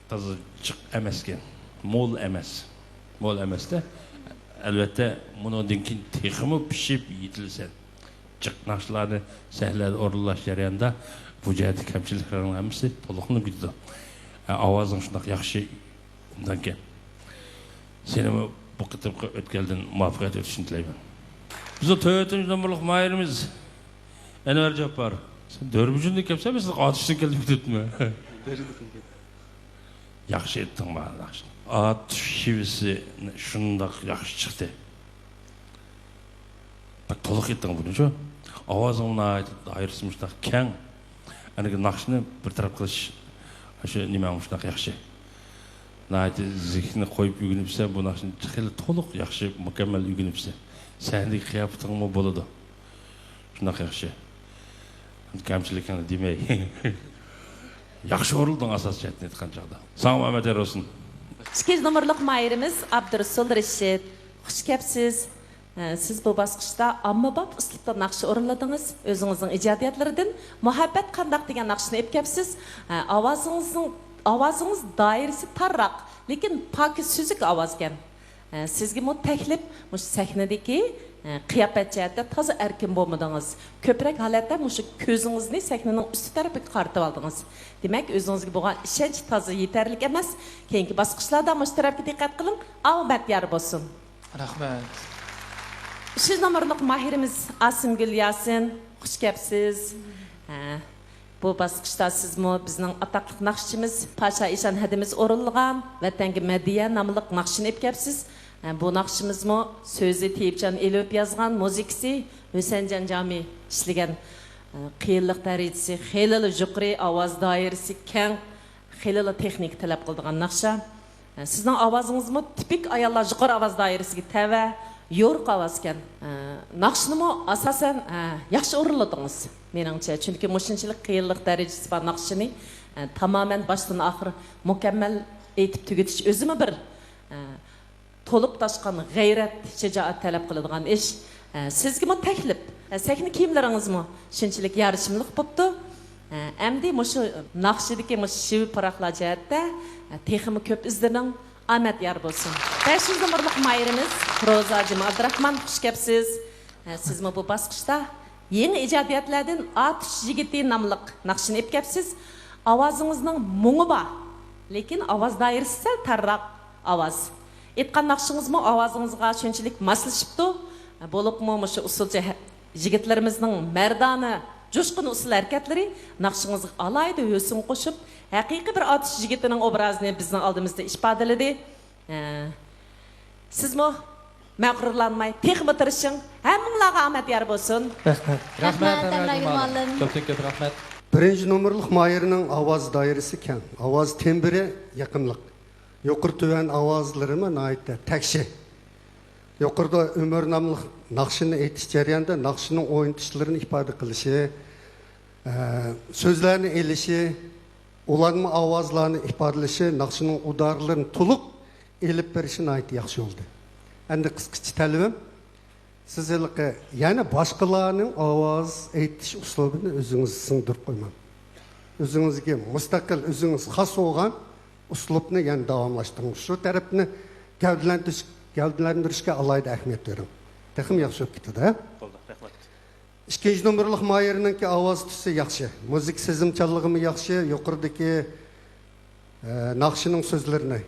تازا جىق ئەمەسكەن، مول ئەمەس. مول ئەمەس-دە. ئەلۋەتتە، بۇنىڭدىن كېيىن تېخىمۇ پىشىپ يېتىلىسەن. جىق ناخشىلارنى سەھنىلەردە ئورۇنلاش جەريانىدا بۇ جەھەتتە كەمچىلىكلەرنىڭ ھەممىسى تولۇقلىنىپ كېتىدۇ. ئە، ئاۋازىڭ شۇنداق ياخشى، ئۇنداكەن. سېنىمۇ بۇ قېتىمقى ئۆتكەلدىن مۇۋەپپەقىيەت ئۆتۈشىنى تىلەيمەن. بىزنىڭ تۆتىنچى نومۇرلۇق ماھىرىمىز ئەنۋەر جاپپار. سەن دۆربىجۈندىن كەپسەن، بىز ئاتۇشتىن كەلدۇق دېدىمۇ؟ ياخشى ئېيتتىڭ، مانا، ياخشى. ئاتۇش شېۋىسى شۇنداق ياخشى چىقتى. بەك تولۇق ئېيتتىڭ بۇنىچۇ. ئاۋازىڭ ناھايىتى دائىرىسى مۇشۇنداق كەڭ. ئەنىكى ناخشىنى بىر تەرەپ قىلىش، شۇ نېمەڭ مۇشۇنداق ياخشى. ناھايىتى زېھنىنى قويۇپ ئۆگىنىپسەن، بۇ ناخشىنى خېلى تولۇق، ياخشى، مۇكەممەل ئۆگىنىپسەن. سەھنىدىكى قىياپىتىڭمۇ بولىدۇ. شۇنداق ياخشى. كەمچىلىكىڭنى دېمەي. ياخشى ئورۇلدۇڭ ئاساسىي جەھەتتىن ئېيتقان چاغدا. ساڭا ئومەت يار بولسۇن. ئىككىنچى نومۇرلۇق ماھىرىمىز ئابدۇرۇسۇل رىشىت. خۇش كەپسىز. ئە، سىز بۇ باسقۇچتا ئاممىباب ئۇسلۇبتا ناخشا ئورۇنلىدىڭىز. ئۆزىڭىزنىڭ ئىجادىيەتلىرىدىن مۇھەببەت قانداق دېگەن ناخشىنى ئېلىپ كەپسىز. ئە، ئاۋازىڭىزنىڭ، ئاۋازىڭىز دائىرىسى تارراق، لېكىن پاكىز سۈزۈك ئاۋازكەن. ئە، سىزگىمۇ تەكلىپ، مۇشۇ سەھنىدىكى، ئە، قىياپەت جەھەتتە تازا ئەركىن بولمىدىڭىز. كۆپرەك ھالەتتە مۇشۇ كۆزىڭىزنى سەھنىنىڭ ئۈستى تەرىپىگە قارىتىۋالدىڭىز. دېمەك، ئۆزىڭىزگە بولغان ئىشەنچ تازا يېتەرلىك ئەمەس. كېيىنكى باسقۇچلاردا مۇشۇ تەرەپكە دىققەت قىلىڭ. ئاۋۇ مەت يار بولسۇن. رەھمەت. ئۈچىنچى نومۇرلۇق ماھىرىمىز ئاسىمگۈل ياسىن، خۇش كەپسىز. ھە، بۇ باسقۇچتا سىزمۇ بىزنىڭ ئاتاقلىق ناخشىچىمىز پاشا ئىشان ھەدىمىز ئورۇنلىغان ۋەتەنگە مەدھىيە ناملىق ناخشىنى ئېلىپ كەپسىز. ھە، بۇ ناخشىمىزمۇ سۆزى تېيىپجان ئېلىپ يازغان، مۇزىكىسى ھۈسەنجان جامى ئىشلىگەن. ھە، قىيىنلىق دەرىجىسى خېلىلا يۇقىرى، ئاۋاز دائىرىسى كەڭ، خېلىلا تېخنىكا تەلەپ قىلىدىغان ناخشا. سىزنىڭ ئاۋازىڭىزمۇ تىپىك ئاياللار يۇقىرى ئاۋاز دائىرىسىگە تەۋە، يورۇق ئاۋازكەن. ناخشىنىمۇ ئاساسەن ياخشى ئورۇنلىدىڭىز، مېنىڭچە. چۈنكى مۇشۇنچىلىك قىيىنلىق دەرىجىسى بار ناخشىنى تامامەن باشتىن ئاخىر مۇكەممەل ئېيتىپ تۈگىتىش ئۆزىمۇ بىر ئە، تولۇپ تاشقان غەيرەت، شىجائەت تەلەپ قىلىدىغان ئىش. ئە، سىزگىمۇ تەكلىپ. ئە، سەھنە كىيىملىرىڭىزمۇ شۇنچىلىك يارىشىملىق بوپتۇ. ئە، ئەمدى مۇشۇ ناخشىدىكى مۇشۇ شىۋە پۇراقلار جەھەتتە، ئە، تېخىمۇ كۆپ ئىزدىنىڭ. ئامەت يار بولسۇن. بەش يۈز نومۇرلۇق ماھىرىمىز روزا جىم ئابدۇراخمان، خۇش كەپسىز. ئە، سىزمۇ بۇ باسقۇچتا يېڭى ئىجادىيەتلەردىن ئاتۇش يىگىتى ناملىق ناخشىنى ئېلىپ كەپسىز. ئاۋازىڭىزنىڭ مۇڭى بار، لېكىن ئاۋاز دائىرىسى سەل تارراق ئاۋاز. ئېيتقان ناخشىڭىزمۇ ئاۋازىڭىزغا شۇنچىلىك ماسلىشىپتۇ. بولۇپمۇ مۇشۇ ئۇسسۇلچى ھە-، يىگىتلىرىمىزنىڭ مەردانە، جۇشقۇن ئۇسسۇل ھەرىكەتلىرى ناخشىڭىزغا ئالاھىدە ھۆسن قوشۇپ، ھەقىقىي بىر ئاتۇش يىگىتىنىڭ ئوبرازىنى بىزنىڭ ئالدىمىزدا ئىپادىلىدى. ئە، سىزمۇ مەغرۇرلانماي، تېخىمۇ تىرىشىڭ. ھەممىڭلارغا ئامەت يار بولسۇن. رەھمەت. رەھمەت، رەھمەت، ئەمراگۈل مۇئەللىم. كۆپتىن كۆپ رەھمەت. بىرىنچى نومۇرلۇق ماھىرنىڭ ئاۋاز دائىرىسى كەڭ، ئاۋاز تېمبرى يېقىملىق. يۇقىرى تۆۋەن ئاۋازلىرىمۇ ناھايىتى تەكشى. يۇقىرىدا ئۆمۈر ناملىق ناخشىنى ئېيتىش جەريانىدا ناخشىنىڭ ئوينىتىشلىرىنى ئىپادە قىلىشى، ئە، سۆزلەرنى ئېلىشى، ئۇلانما ئاۋازلارنى ئىپادىلىشى، ناخشىنىڭ ئۇدارلىرىنى تولۇق ئېلىپ بېرىشى ناھايىتى ياخشى بولدى. ئەمدى قىسقىچە تەلىپىم، سىز ھېلىقى يەنە باشقىلارنىڭ ئاۋاز ئېيتىش ئۇسلۇبىنى ئۆزىڭىز سىڭدۈرۈپ قويماڭ. ئۆزىڭىزگە مۇستەقىل، ئۆزىڭىز خاس بولغان ئۇسلۇبنى يەنە داۋاملاشتۇرۇڭ. شۇ تەرەپنى گەۋدىلەندۈرۈش، گەۋدىلەندۈرۈشكە ئالاھىدە ئەھمىيەت بېرىڭ. تېخىمۇ ياخشى بولۇپ كېتىدۇ، ھە؟ بولدى، رەھمەت. ئىككىنچى نومۇرلۇق ماھىرنىڭكى ئاۋاز تۈسى ياخشى، مۇزىكا سېزىمچانلىقىمۇ ياخشى، يۇقىرىدىكى، ئە، ناخشىنىڭ سۆزلىرىنى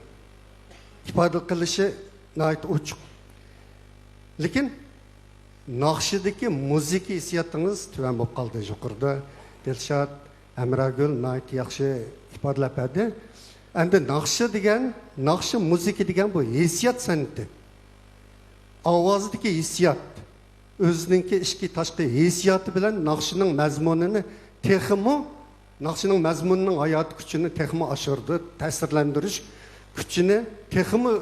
ئىپادە قىلىشى ناھايىتى ئوچۇق. لېكىن ناخشىدىكى مۇزىكا ھېسسىياتىڭىز تۆۋەن بولۇپ قالدى. يۇقىرىدا دىلشات، ئەمراگۈل ناھايىتى ياخشى ئىپادىلەپ بەردى. ئەمدى ناخشا دېگەن، ناخشا مۇزىكا دېگەن بۇ ھېسسىيات سەنئىتى. ئاۋازدىكى ھېسسىيات، ئۆزىنىڭكى ئىچكى تاشقى ھېسسىياتى بىلەن ناخشىنىڭ مەزمۇنىنى تېخىمۇ، ناخشىنىڭ مەزمۇنىنىڭ ھاياتىي كۈچىنى تېخىمۇ ئاشۇرىدۇ، تەسىرلەندۈرۈش كۈچىنى تېخىمۇ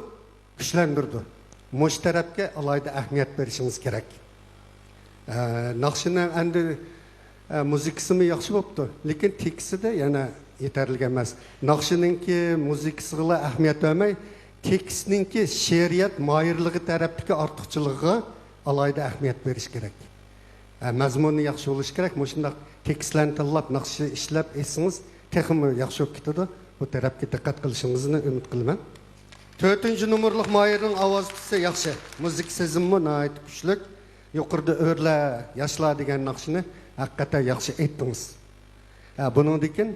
كۈچلەندۈرىدۇ. مۇشۇ تەرەپكە ئالاھىدە ئەھمىيەت بېرىشىڭىز كېرەك. ئە، ناخشىنىڭ ئەمدى، ئە، مۇزىكىسىمۇ ياخشى بوپتۇ، لېكىن تېكىستىدە يەنە يېتەرلىك ئەمەس. ناخشىنىڭكى مۇزىكىسىغىلا ئەھمىيەت بەرمەي، تېكىستنىڭكى شېئىرىيەت ماھىرلىقى تەرەپتىكى ئارتۇقچىلىقىغا ئالاھىدە ئەھمىيەت بېرىش كېرەك. ئە، مەزمۇنى ياخشى بولۇشى كېرەك. مۇشۇنداق تېكىستلەرنى تاللاپ، ناخشا ئىشلەپ ئېيتسىڭىز، تېخىمۇ ياخشى بولۇپ كېتىدۇ. بۇ تەرەپكە دىققەت قىلىشىڭىزنى ئۈمىد قىلىمەن. تۆتىنچى نومۇرلۇق ماھىرنىڭ ئاۋاز تۈسى ياخشى، مۇزىكا سېزىمىمۇ ناھايىتى كۈچلۈك. يۇقىرىدا ئۆرلە ياشلار دېگەن ناخشىنى ھەقىقەتەن ياخشى ئېيتتىڭىز. ھە، بۇنىڭدىن كېيىن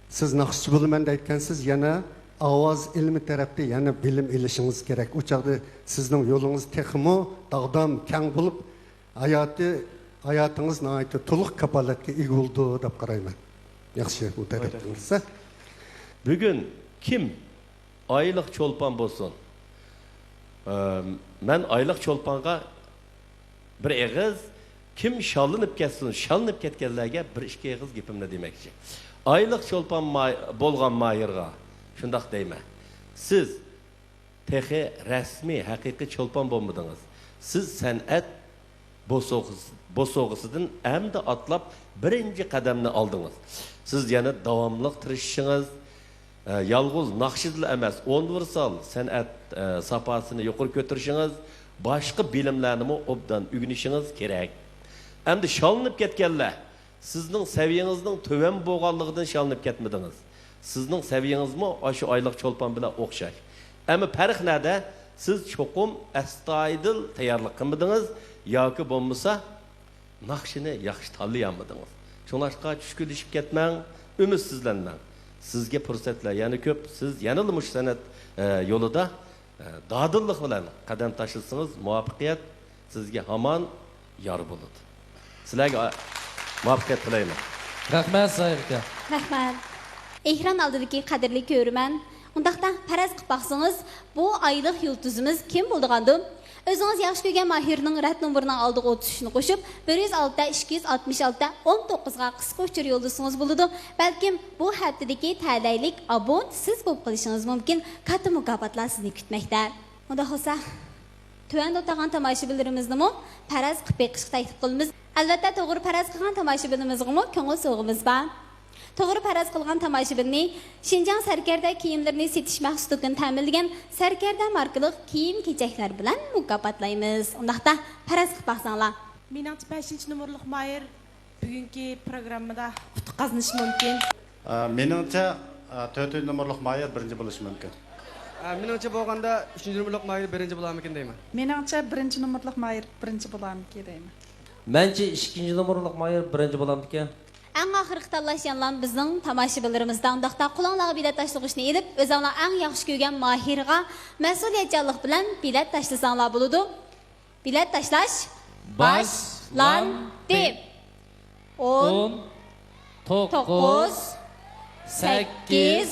سىز ناخشىچى بولىمەن دەيدىكەنسىز، يەنە ئاۋاز ئىلمى تەرەپتە يەنە بىلىم ئېلىشىڭىز كېرەك. ئۇ چاغدا سىزنىڭ يولىڭىز تېخىمۇ داغدام، كەڭ بولۇپ، ھاياتى، ھاياتىڭىز ناھايىتى تولۇق كاپالەتكە ئىگە بولىدۇ دەپ قارايمەن. ياخشى، بۇ تەرەپتىن كىرسە. بۈگۈن كىم ئايلىق چولپان بولسۇن؟ ئە، مەن ئايلىق چولپانغا بىر ئېغىز، كىم شاللىنىپ كەتسۇن، شاللىنىپ كەتكەنلەرگە بىر ئىككى ئېغىز گېپىمنى دېمەكچى. ئايلىق چولپان ما-، بولغان ماھىرغا شۇنداق دەيمەن. سىز تېخى رەسمىي، ھەقىقىي چولپان بولمىدىڭىز. سىز سەنئەت بوسۇغىسى-، بوسۇغىسىدىن ئەمدى ئاتلاپ بىرىنچى قەدەمنى ئالدىڭىز. سىز يەنە داۋاملىق تىرىشىشىڭىز، ئە، يالغۇز ناخشىدىلا ئەمەس، ئۇنىۋېرسال سەنئەت، ئە، ساپاسىنى يۇقىرى كۆتۈرۈشىڭىز، باشقا بىلىملەرنىمۇ ئوبدان ئۆگىنىشىڭىز كېرەك. ئەمدى شاللىنىپ كەتكەنلەر، سىزنىڭ سەۋىيەڭىزنىڭ تۆۋەن بولغانلىقىدىن شاللىنىپ كەتمىدىڭىز. سىزنىڭ سەۋىيەڭىزمۇ ئاشۇ ئايلىق چولپان بىلەن ئوخشاش. ئەمما پەرق نەدە؟ سىز چوقۇم ئەستايىدىل تەييارلىق قىلمىدىڭىز ياكى بولمىسا ناخشىنى ياخشى تاللىيالمىدىڭىز. شۇڭلاشقا چۈشكۈنلىشىپ كەتمەڭ، ئۈمىدسىزلەنمەڭ. سىزگە پۇرسەتلەر يەنە كۆپ. سىز يەنىلا مۇشۇ سەنئەت، ئە، يولىدا، ئە، دادىللىق بىلەن قەدەم تاشلىسىڭىز، مۇۋەپپەقىيەت سىزگە ھامان يار بولىدۇ. سىلەرگە، ئا، مۇۋەپپەقىيەت تىلەيمەن. رەھمەت، زاھىر ئاكا. رەھمەت. ئېكران ئالدىدىكى قەدىرلىك كۆرۈرمەن، ئۇنداقتا پەرەز قىلىپ باقسىڭىز، بۇ ئايلىق يۇلتۇزىمىز كىم بولىدىغاندۇ؟ ئۆزىڭىز ياخشى كۆرگەن ماھىرنىڭ رەت نومۇرىنىڭ ئالدىغا ئوتتۇز ئۈچنى قوشۇپ، بىر يۈز ئالتە، ئىككى يۈز ئاتمىش ئالتە، ئون توققۇزغا قىسقا ئۇچۇر يوللىسىڭىز بولىدۇ. بەلكىم بۇ ھەپتىدىكى تەلەيلىك ئابونت سىز بولۇپ قېلىشىڭىز مۇمكىن. كاتتا مۇكاپاتلار سىزنى كۈتمەكتە. ئۇنداق بولسا، تۆۋەندە ئولتۇرغان تاماشىبىنلىرىمىزنىمۇ پەرەز قىلىپ بېقىشقا تەكلىپ قىلىمىز. ئەلۋەتتە، توغرا پەرەز قىلغان تاماشىبىنىمىزغىمۇ كۆڭۈل سوۋغىمىز بار. توغرا پەرەز قىلغان تاماشىبىننى شىنجاڭ سەركەردە كىيىملىرىنى سېتىش مەخسۇس دۇكىنى تەمىنلىگەن سەركەردە ماركىلىق كىيىم-كېچەكلەر بىلەن مۇكاپاتلايمىز. ئۇنداقتا پەرەز قىلىپ باقساڭلار. مېنىڭچە، بەشىنچى نومۇرلۇق ماھىر بۈگۈنكى پروگراممىدا ئۇتۇق قازىنىشى مۇمكىن. ئە، مېنىڭچە، ئە، تۆتىنچى نومۇرلۇق ماھىر بىرىنچى بولۇشى مۇمكىن. ئە، مېنىڭچە بولغاندا، ئۈچىنچى نومۇرلۇق ماھىر بىرىنچى بولارمىكىن دەيمەن. مېنىڭچە، بىرىنچى نومۇرلۇق ماھىر بىرىنچى بولارمىكىن دەيمەن. مەنچە، ئىككىنچى نومۇرلۇق ماھىر بىرىنچى بولامدىكەن. ئەڭ ئاخىرقى تاللاش ياللام بىزنىڭ تاماشىبىنلىرىمىزدا. ئۇنداقتا قولۇڭلارغا بېلەت تاشلىغۇچنى ئېلىپ، ئۆزۈڭلار ئەڭ ياخشى كۆرگەن ماھىرغا مەسئۇلىيەتچانلىق بىلەن بېلەت تاشلىساڭلار بولىدۇ. بېلەت تاشلاش باشلاندى. باشلاندى. ئون، ئون، توققۇز، توققۇز، سەككىز، سەككىز،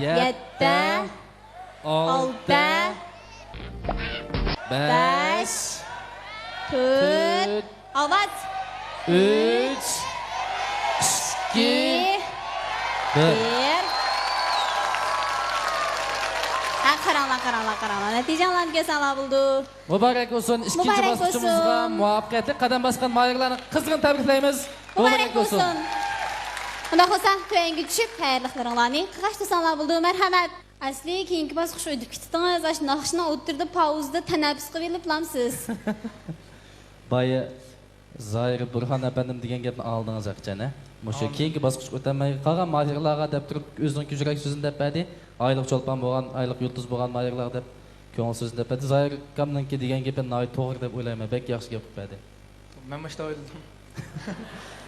يەتتە، يەتتە، ئالتە، ئالتە، بەش، بەش، تۆت، تۆت، ئاۋاز، ئۈچ، ئىككى، ئىككى، بىر. بىر. ھە، قاراڭلار، قاراڭلار، قاراڭلار. نەتىجەڭلارنى كۆرسەڭلار بولىدۇ. مۇبارەك بولسۇن، ئىككىنچى مۇبارەك باسقۇچىمىزغا بولسۇن. مۇۋەپپەقىيەتلىك قەدەم باسقان ماھىرلارنى قىزغىن تەبرىكلەيمىز. مۇبارەك مۇبارەك بولسۇن. بولسۇن. ئۇنداق بولسا، تۆۋەنگە چۈشۈپ، تەييارلىقلىرىڭلارنى قىلغاچ تۇرساڭلار بولىدۇ. مەرھەمەت. ئەسلى كېيىنكى باسقۇچقا ئۆتۈپ كېتىپتىڭىز. ئاشۇ ناخشىنىڭ ئوتتۇرىدا پاۋزىدا تەنەپپۇس قىلىۋېلىپلامسىز؟ بايا زاھىر بۇرھان ئەپەندىم دېگەن گەپنى ئاڭلىدىڭىز ھەقىچان، ھە؟ مۇشۇ ئاڭلىدىم. كېيىنكى باسقۇچقا ئۆتەلمەي قالغان ماھىرلارغا دەپ تۇرۇپ، ئۆزىنىڭ كۆجۈرەك سۆزىنى دەپ بەردى. ئايلىق چولپان بولغان، ئايلىق يۇلتۇز بولغان ماھىرلار دەپ كۆڭۈل سۆزىنى دەپ بەردى. زاھىر ئاكامنىڭكى دېگەن گېپى ناھايىتى توغرا دەپ ئويلايمەن. بەك ياخشى گەپ قىلىپ بەردى. مەنمۇ شۇنداق ئويلىدىم.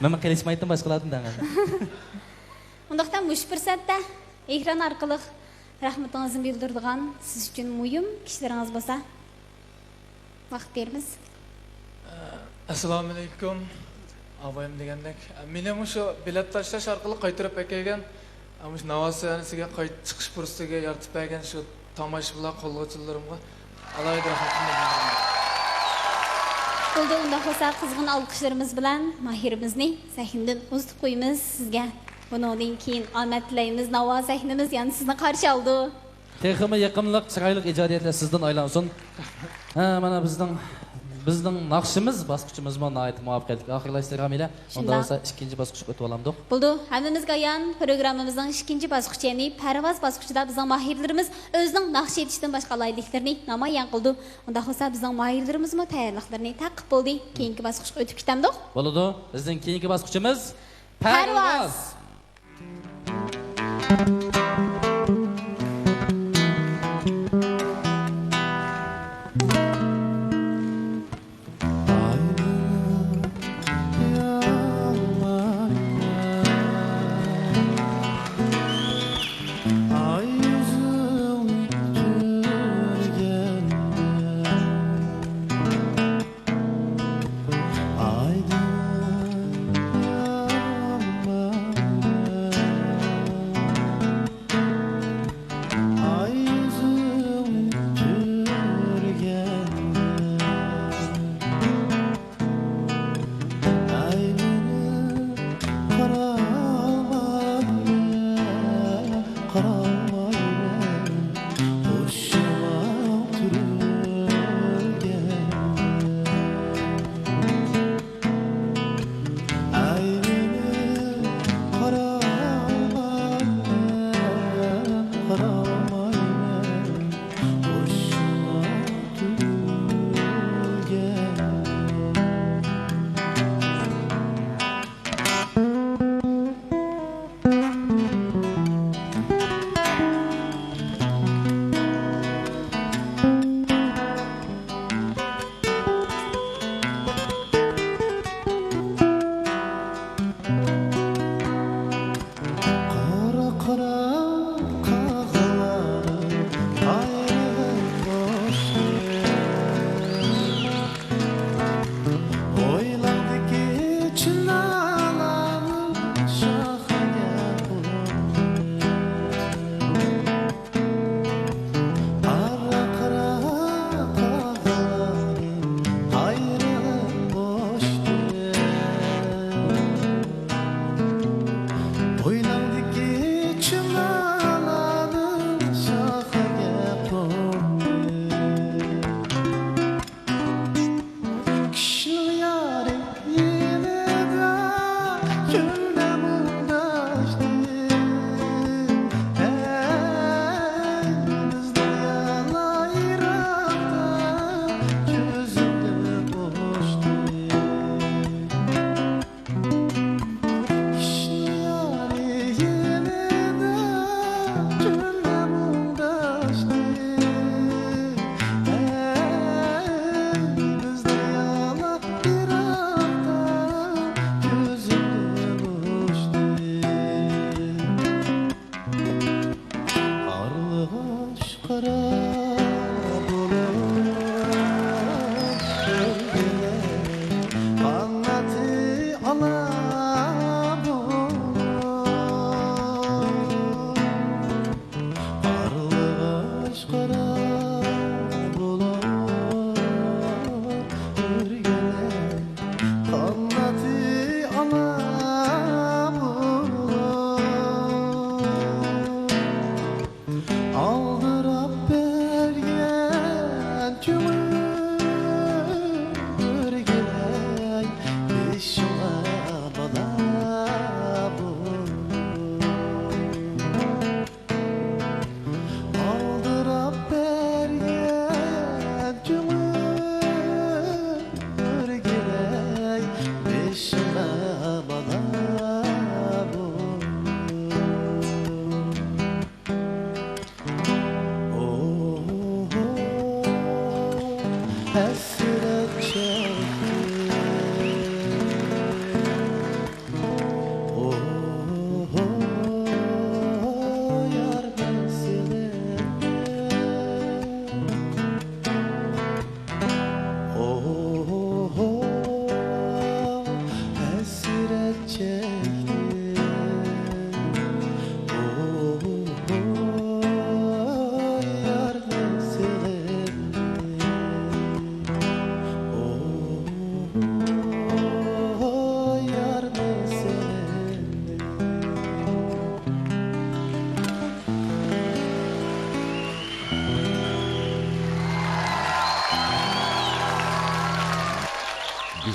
مەنمۇ قېلىشمايتتىم باشقىلاردىن دەڭ. ئۇنداقتا مۇشۇ پۇرسەتتە ئېكران ئارقىلىق رەھمىتىڭىزنى بىلدۈرىدىغان سىز ئۈچۈن مۇھىم كىشىلىرىڭىز بولسا، ۋاقىت بېرىمىز. ئەسسالامۇئەلەيكۇم. ئابايىم دېگەندەك، مېنى مۇشۇ بېلەت تاشلاش ئارقىلىق قايتۇرۇپ ئەكەلگەن، مۇشۇ ناۋا سەھنىسىگە قايتا چىقىش پۇرسىتىگە يارىتىپ بەرگەن شۇ تاماشىبىنلار، قوللىغۇچىلىرىمغا ئالاھىدە رەھمىتىمنى بىلدۈرىمەن. بولدى، ئۇنداق بولسا قىزغىن ئالقىشلىرىمىز بىلەن ماھىرىمىزنى سەھنىدىن ئۇزىتىپ قويىمىز سىزگە. بۇنىڭدىن كېيىن ئامەت تىلەيمىز، ناۋا سەھنىمىز يەنە سىزنى قارشى ئالىدۇ. تېخىمۇ يېقىملىق، چىرايلىق ئىجادىيەتلەر سىزدىن ئايلانسۇن. ھە، مانا بىزنىڭ، بىزنىڭ ناخشىمىز باسقۇچىمىزمۇ ناھايىتى مۇۋەپپەقىيەتلىك ئاخىرلاشتى، رامىلە. شۇنداق. ئۇنداق بولسا ئىككىنچى باسقۇچقا ئۆتۈۋالامدۇق؟ بولىدۇ. ھەممىمىزگە ئايان، پروگراممىمىزنىڭ ئىككىنچى باسقۇچى، يەنى پەرۋاز باسقۇچىدا بىزنىڭ ماھىرلىرىمىز ئۆزىنىڭ ناخشا ئېيتىشتىن باشقا ئالاھىدىلىكلىرىنى نامايان قىلىدۇ. ئۇنداق بولسا بىزنىڭ ماھىرلىرىمىزمۇ تەييارلىقلىرىنى تارقىتىپ بولدى. كېيىنكى باسقۇچقا ئۆتۈپ كېتەمدۇق؟ بولىدۇ. بىزنىڭ كېيىنكى باسقۇچىمىز پەرۋاز. پەرۋاز.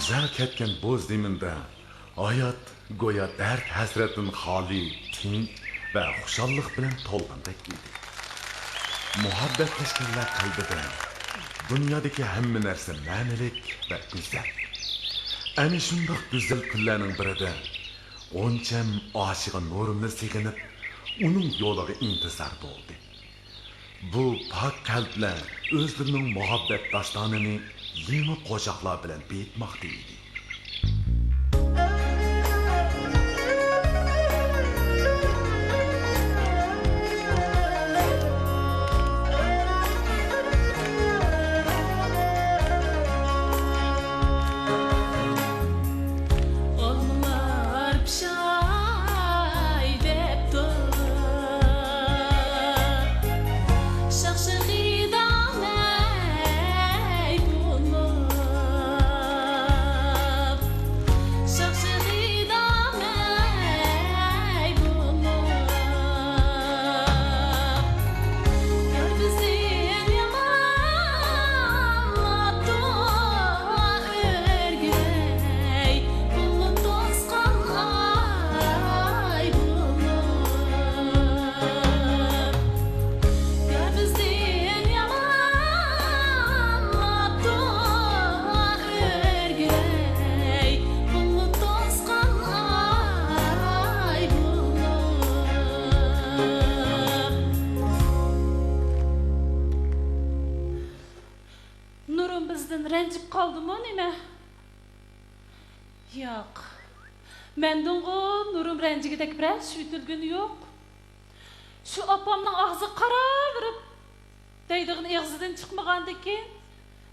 گۈزەل كەتكەن بۇ زېمىندا ھايات گويا دەرد-ھەسرەتتىن خالىي، تىنچ ۋە خۇشاللىق بىلەن تولغاندەك ئىدى. مۇھەببەتلەشكەنلەر قەلبىدە دۇنيادىكى ھەممە نەرسە مەنىلىك ۋە گۈزەل. ئەنە شۇنداق گۈزەل كۈنلەرنىڭ بىرىدە غۇنچەم ئاشىقى نۇرۇمنى سېغىنىپ، ئۇنىڭ يولىغا ئىنتىزار بولدى. بۇ پاك قەلبلەر ئۆزلىرىنىڭ مۇھەببەت داستانىنى يېڭى قوشاقلار بىلەن بېيىتماقتا ئىدى. ئالمىلار پىشاي دەپتۇ، شاخ-شېخىدا مەي بولۇپ، شاخ-شېخىدا مەي بولۇپ. كۆرگۈزدىن يامانلاپتۇ ئۆرگۈلەي، بۇلۇت توسقان ئاي بولۇپ. كۆرگۈزدىن يامانلاپتۇ ئۆرگۈلەي، بۇلۇت توسقان ئاي بولۇپ. نۇرۇم بىزدىن رەنجىپ قالدىمۇ نېمە؟ ياق. مەندىنغۇ نۇرۇم رەنجىگۈدەك بىرەر ئىش ئۆتۈلگىنى يوق. شۇ ئاپامنىڭ ئاغزىغا قاراۋېرىپ، دەيدىغىنى ئېغىزىدىن چىقمىغاندىكىن،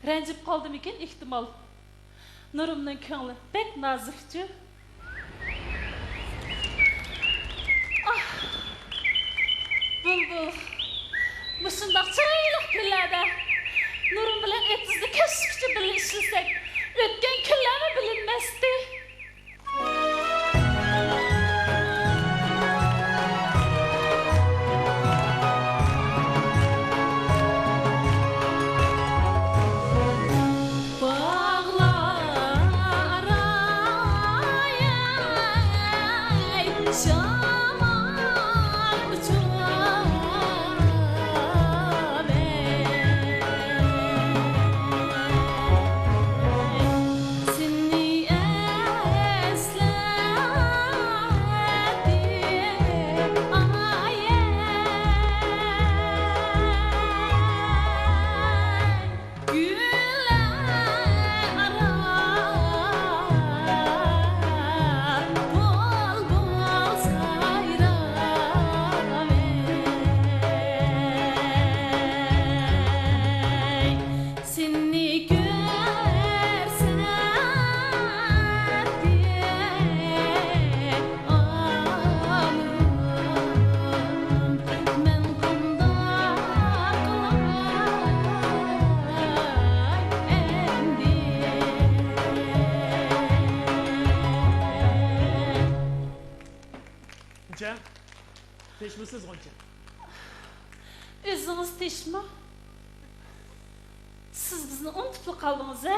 رەنجىپ قالدىمىكىن ئېھتىمال. نۇرۇمنىڭ كۆڭلى بەك نازۇكچۇ. ئاھ، بۇلبۇل، مۇشۇنداق چىرايلىق كۈنلەردە نۇرۇم بىلەن ئېتىزدا كەچكىچە بىللە ئىشلىسەك، ئۆتكەن كۈنلەرمۇ بىلىنمەستى. باغلار ئاي، شامال ئۇچۇپ سېنى ئەسلەتتىم ئايەي. گۈللەر ئارا بۇلبۇل سايراۋەي. سېنى كۆرسەتتى ئانام، مەن قانداق قىلاي ئەمدى؟ غۇنچە، تىنچمۇسىز، غۇنچە؟ ئۆزىڭىز تىنچمۇ؟ سىز بىزنى ئۇنتۇپلا قالدىڭىز ھە؟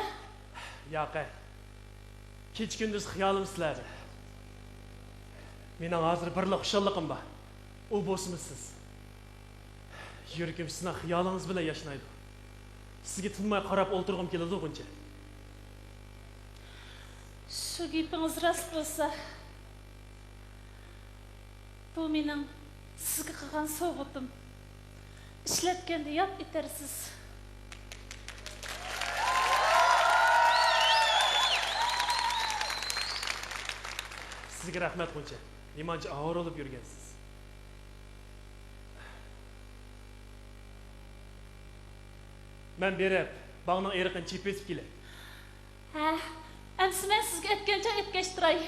ياق ھە. كېچە-كۈندۈز خىيالىم سىلەردە. مېنىڭ ھازىر بىرلا خۇشاللىقىم بار. ئۇ بولسىمۇ سىز. يۈرىكىم سىزنىڭ خىيالىڭىز بىلەن ياشنايدۇ. سىزگە تىنماي قاراپ ئولتۇرغۇم كېلىدۇ، غۇنچە. شۇ گېپىڭىز راست بولسا، بۇ مېنىڭ سىزگە قىلغان سوۋغىتىم. ئىشلەتكەندە ياد ئېتەرسىز. سىزگە رەھمەت، غۇنچە. نېمانچە ئاۋارە بولۇپ يۈرگەنسىز. مەن بېرىپ، باغنىڭ ئېرىقىنى چېپىۋېتىپ كېلەي. ھە، ئەمسە مەن سىزگە ئەتكەنچە ئەتكەشتۇراي.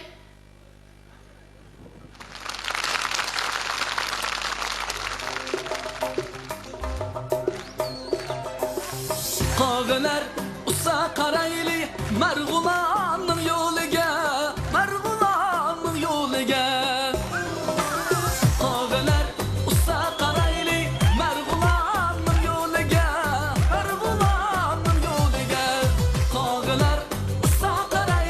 قاغىلار ئۇسسا قارايلى مەرغۇلاننىڭ يولىغا، مەرغۇلاننىڭ يولىغا. قاغىلار ئۇسسا قارايلى مەرغۇلاننىڭ يولىغا، مەرغۇلاننىڭ يولىغا. قاغىلار ئۇسسا قارايلى.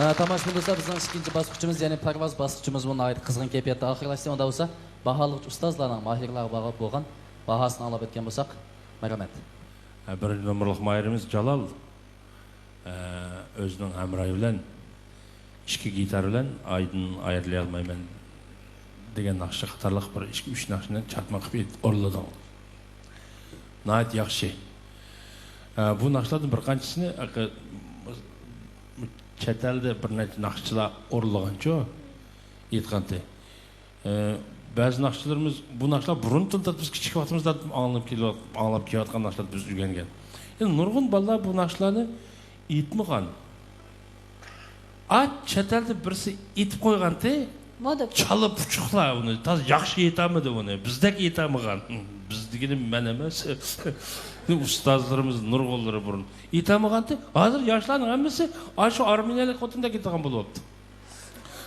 ھە، تاماشىبىن دوستلار، بىزنىڭ ئىككىنچى باسقۇچىمىز، يەنى پەرۋاز باسقۇچىمىزمۇ ناھايىتى قىزغىن كەيپىياتتا ئاخىرلاشتى. ئۇنداق بولسا، باھالىغۇچى ئۇستازلارنىڭ ماھىرلارغا بولغان باھاسىنى ئاڭلاپ ئۆتكەن بولساق، مەرھەمەت. ھە، بىرىنچى نومۇرلۇق ماھىرىمىز جالال، ھە، ئۆزىنىڭ ھەمراھى بىلەن ئىككى گىتار بىلەن ئايدىن ئايرىلالمايمەن دېگەن ناخشا قاتارلىق بىر ئىككى، ئۈچ ناخشىنى چاتما قىلىپ ئورۇنلىدىڭ. ناھايىتى ياخشى. ھە، بۇ ناخشىلاردىن بىر قانچىسىنى، ئەقە-، چەت ئەلدە بىر نەچچە ناخشىچىلار ئورۇنلىغانچۇ؟ ئېيتقانتى. ئە، بەزى ناخشىچىلىرىمىز، بۇ ناخشىلار بۇرۇندىن تارتىپ بىز كىچىك ۋاقتىمىزدا ئاڭلىنىپ كېلىۋات-، ئاڭلاپ كېلىۋاتقان ناخشىلار، بىز ئۆگەنگەن. يەنە نۇرغۇن بالىلار بۇ ناخشىلارنى ئېيتمىغان. ئا، چەت ئەلدە بىرسى ئېيتىپ قويغانتى. مودا. چالا پۇچۇقلار ئۇنى، تازا ياخشى ئېيتالمىدى ئۇنى. بىزدەك ئېيتالمىغان. بىز دېگىنىم مەن ئەمەس. ئۇستازلىرىمىز نۇرغۇنلىرى بۇرۇن ئېيتالمىغانتى. ھازىر ياشلارنىڭ ھەممىسى ئاشۇ ئارمېنىيەلىك خوتۇندەك ئېيتىدىغان بولۇپتۇ.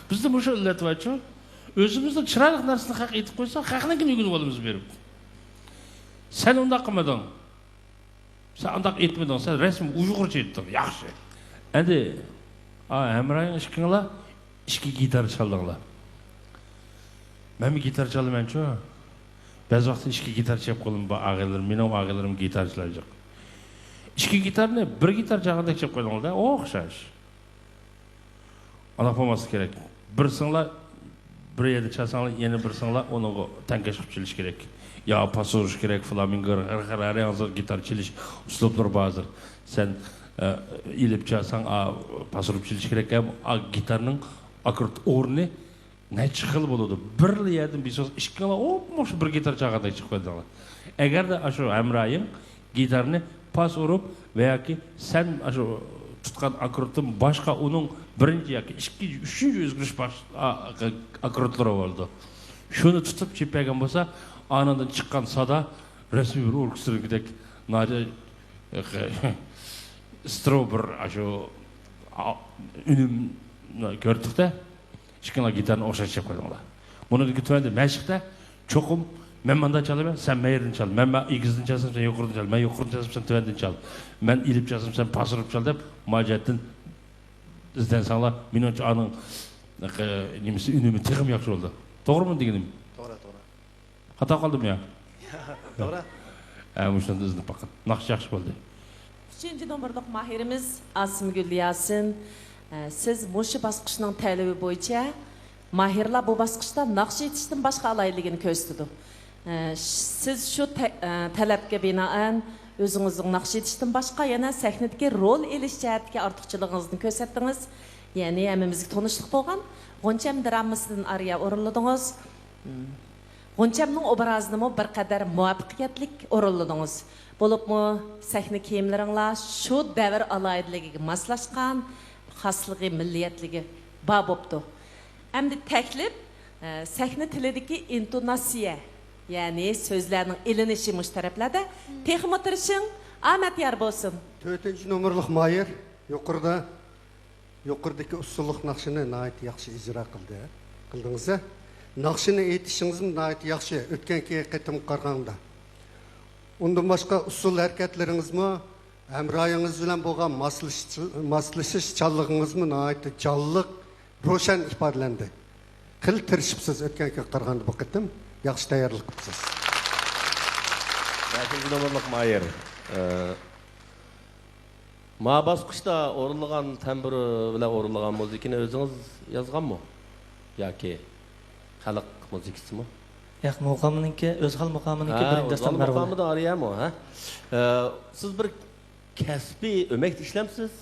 بىزدە مۇشۇ ئىللەت بارچۇ. ئۆزىمىزنىڭ چىرايلىق نەرسىنى خەق ئېيتىپ قويسا، خەقنىڭكىنى ئۆگىنىۋالىمىز بېرىپ. سەن ئۇنداق قىلمىدىڭ. سەن ئانداق ئېيتمىدىڭ، سەن رەسمىي ئۇيغۇرچە ئېيتتىڭ، ياخشى. ئەمدى، ئا، ھەمراھىڭ ئىككىڭلار ئىككى گىتار چالدىڭلار. مەنمۇ گىتار چالىمەنچۇ. بەزى ۋاقىتتا ئىككى گىتار چېلىپ قويىمەن، بۇ ئاغىنىلىرىم، مېنىڭ ئاغىنىلىرىم گىتار چالايدۇ. ئىككى گىتارنى بىر گىتار چالغاندەك چېلىپ قويدۇڭلار-دە، ئوخشاش. ئانداق بولماسلىقى كېرەك. بىرسىڭلار بىر يەردە چالساڭلار، يەنە بىرسىڭلار ئۇنىڭغا تەڭكەش قىلىپ چېلىش كېرەك. يا پاس ئۇرۇش كېرەك، فلامىنگو، ھەر، ھەر، ھەر ياڭزا گىتار چېلىش ئۇسلۇبلىرى بار ھازىر. سەن، ئە، ئېلىپ چالساڭ، ئا، پاس ئۇرۇپ چېلىش كېرەك. ھەم ئا، گىتارنىڭ ئاككورد ئورنى نەچچە خىل بولىدۇ. بىرلا يەردىن بىسوز ئىككىڭلار ئوپمۇ شۇ بىر گىتار چالغاندەك چىقىپ كەتتىڭلار. ئەگەردە ئاشۇ ھەمراھىڭ گىتارنى پاس ئۇرۇپ ۋە ياكى سەن ئاشۇ تۇتقان ئاككوردتىن باشقا ئۇنىڭ بىرىنچى ياكى ئىككىنچى، ئۈچىنچى ئۆزگىرىش باش-، ئا-، ئا-، ئاككوردلىرى بولىدۇ. شۇنى تۇتۇپ چېلىپ بەرگەن بولسا، ئانىڭدىن چىققان سادا رەسمىي بىر ئوركېستىرنىڭكىدەك ناھايىتى سترو بىر ئاشۇ، ئا-، ئۈنۈم كۆردۇق-دە. ئىككىڭلار گىتارنى ئوخشاش چېلىپ قويدۇڭلار. بۇنىڭدىن كېيىن تۆۋەندە مەشىقتە چوقۇم مەن ماندا چالىمەن، سەن مەيەردىن چال. مەن، مەن ئېگىزدىن چالسام، سەن يۇقىرىدىن چال. مەن يۇقىرىدىن چالسام، سەن تۆۋەندىن چال. مەن ئېلىپ چالسام، سەن پاس ئۇرۇپ چال دەپ، ماجەتتىن ئىزدەنسەڭلار، مېنىڭچە ئانىڭ، نېمىسى، ئۈنۈمى تېخىمۇ ياخشى بولىدۇ. توغرىمۇ دېگىنىم؟ توغرا، توغرا. خاتا قالدىممۇ يا؟ توغرا. ھە، مۇشۇندىن ئىزدىنىپ باققىن. ناخشا ياخشى بولدى. ئۈچىنچى نومۇرلۇق ماھىرىمىز ئاسىمگۈل ياسىن. ئە، سىز مۇشۇ باسقۇچنىڭ تەلىپى بويىچە ماھىرلار بۇ باسقۇچتا ناخشا ئېيتىشتىن باشقا ئالاھىدىلىكىنى كۆرسىتىدۇ. ئە، ش-، سىز شۇ تە-، ئە، تەلەپكە بىنائەن ئۆزىڭىزنىڭ ناخشا ئېيتىشتىن باشقا يەنە سەھنىدىكى رول ئېلىش جەھەتتىكى ئارتۇقچىلىقىڭىزنى كۆرسەتتىڭىز. يەنى ھەممىمىزگە تونۇشلۇق بولغان غۇنچەم درامىسىدىن ئارىيە ئورۇنلىدىڭىز. غۇنچەمنىڭ ئوبرازىنىمۇ بىر قەدەر مۇۋەپپەقىيەتلىك ئورۇنلىدىڭىز. بولۇپمۇ سەھنە كىيىملىرىڭلار شۇ دەۋر ئالاھىدىلىكىگە ماسلاشقان، خاسلىقى، مىللىيەتلىكى بار بوپتۇ. ئەمدى تەكلىپ، ئە، سەھنە تىلىدىكى ئىنتوناتسىيە، يەنى سۆزلەرنىڭ ئېلىنىشى مۇشۇ تەرەپلەردە. تېخىمۇ تىرىشىڭ، ئامەت يار بولسۇن. تۆتىنچى نومۇرلۇق ماھىر يۇقىرىدا يۇقىرىدىكى ئۇسسۇللۇق ناخشىنى ناھايىتى ياخشى ئىجرا قىلدى، قىلدىڭىز. ناخشىنى ئېيتىشىڭىزمۇ ناھايىتى ياخشى، ئۆتكەنكى قېتىمغا قارىغاندا. ئۇندىن باشقا ئۇسسۇل ھەرىكەتلىرىڭىزمۇ، ھەمراھىڭىز بىلەن بولغان ماسلىشىش-، ماسلىشىشچانلىقىڭىزمۇ ناھايىتى جانلىق، روشەن ئىپادىلەندى. خېلى تىرىشىپسىز، ئۆتكەنكىگە قارىغاندا بۇ قېتىم ياخشى تەييارلىق قىپسىز. بەشىنچى نومۇرلۇق ماھىر. ئە، ما باسقۇچتا ئورۇنلىغان تەمبۇر بىلەن ئورۇنلىغان مۇزىكىنى ئۆزىڭىز يازغانمۇ؟ ياكى خەلق مۇزىكىسىمۇ؟ ياق، مۇقامىنىڭكى، ئۆزھال مۇقامىنىڭكى ھە، بىرىنچى داستان ئۆزھال مەرغۇلى. مۇقامىدا ئارىيەمۇ، ھە؟ ئە، سىز بىر كەسپىي ئۆمەكتە ئىشلەمسىز؟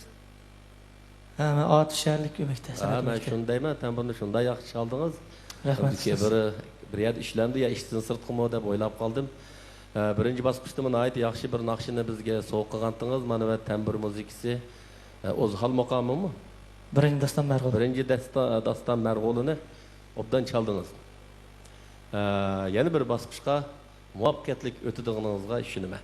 ھە، مەن ئاتۇش شەھەرلىك ئۆمەكتە ھە، سەنئەت مەن ئۆمەكتە. شۇنى دەيمەن، تەمبۇرنى شۇنداق ياخشى چالدىڭىز. رەھمەت، بىر، ئۇستاز. بىر، بىر يەردە ئىشلەمدۇ يا ئىشتىن سىرتقىمۇ دەپ ئويلاپ قالدىم. ھە، بىرىنچى باسقۇچتىمۇ ناھايىتى ياخشى بىر ناخشىنى بىزگە سوۋغا قىلغانتىڭىز، مانا ۋە تەمبۇر مۇزىكىسى، ھە، ئوزھال مۇقامىمۇ؟ بىرىنچى داستان مەرغۇلى. بىرىنچى دەستا-، داستان مەرغۇلىنى ئوبدان چالدىڭىز. ھە، يەنە بىر باسقۇچقا مۇۋەپپەقىيەتلىك ئۆتىدىغىنىڭىزغا ئىشىنىمەن.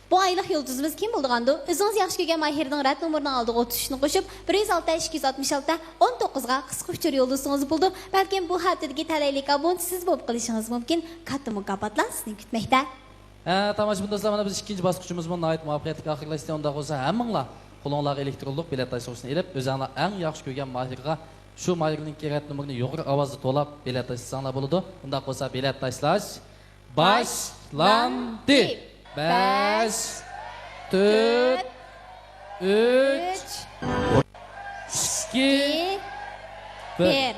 بۇ ئايلىق يۇلتۇزىمىز كىم بولىدىغاندۇ؟ ئۆزىڭىز ياخشى كۆرگەن ماھىرنىڭ رەت نومۇرىنىڭ ئالدىغا ئوتتۇز ئۈچنى قوشۇپ، بىر يۈز ئالتە، ئىككى يۈز ئاتمىش ئالتە، ئون توققۇزغا قىسقا ئۇچۇر يوللىسىڭىز بولىدۇ. بەلكىم بۇ ھەپتىدىكى تەلەيلىك ئابۇنىچى سىز بولۇپ قېلىشىڭىز مۇمكىن. كاتتا مۇكاپاتلار سىزنى كۈتمەكتە. ھە، تاماشىبىن دوستلار، مانا بىز ئىككىنچى باسقۇچىمىزمۇ ناھايىتى مۇۋەپپەقىيەتلىك ئاخىرلاشتى. ئۇنداق بولسا ھەممىڭلار قولۇڭلارغا ئېلېكترونلۇق بېلەت تاشلىغۇچنى ئېلىپ، ئۆزەڭلار ئەڭ ياخشى كۆرگەن ماھىرغا شۇ ماھىرنىڭكى رەت نومۇرىنى يۇقىرى ئاۋازدا توۋلاپ، بېلەت تاشلىساڭلار بولىدۇ. ئۇنداق بولسا، بېلەت تاشلاش باشلاندى. بەش، تۆت، ئۈچ، ئىككى، بىر.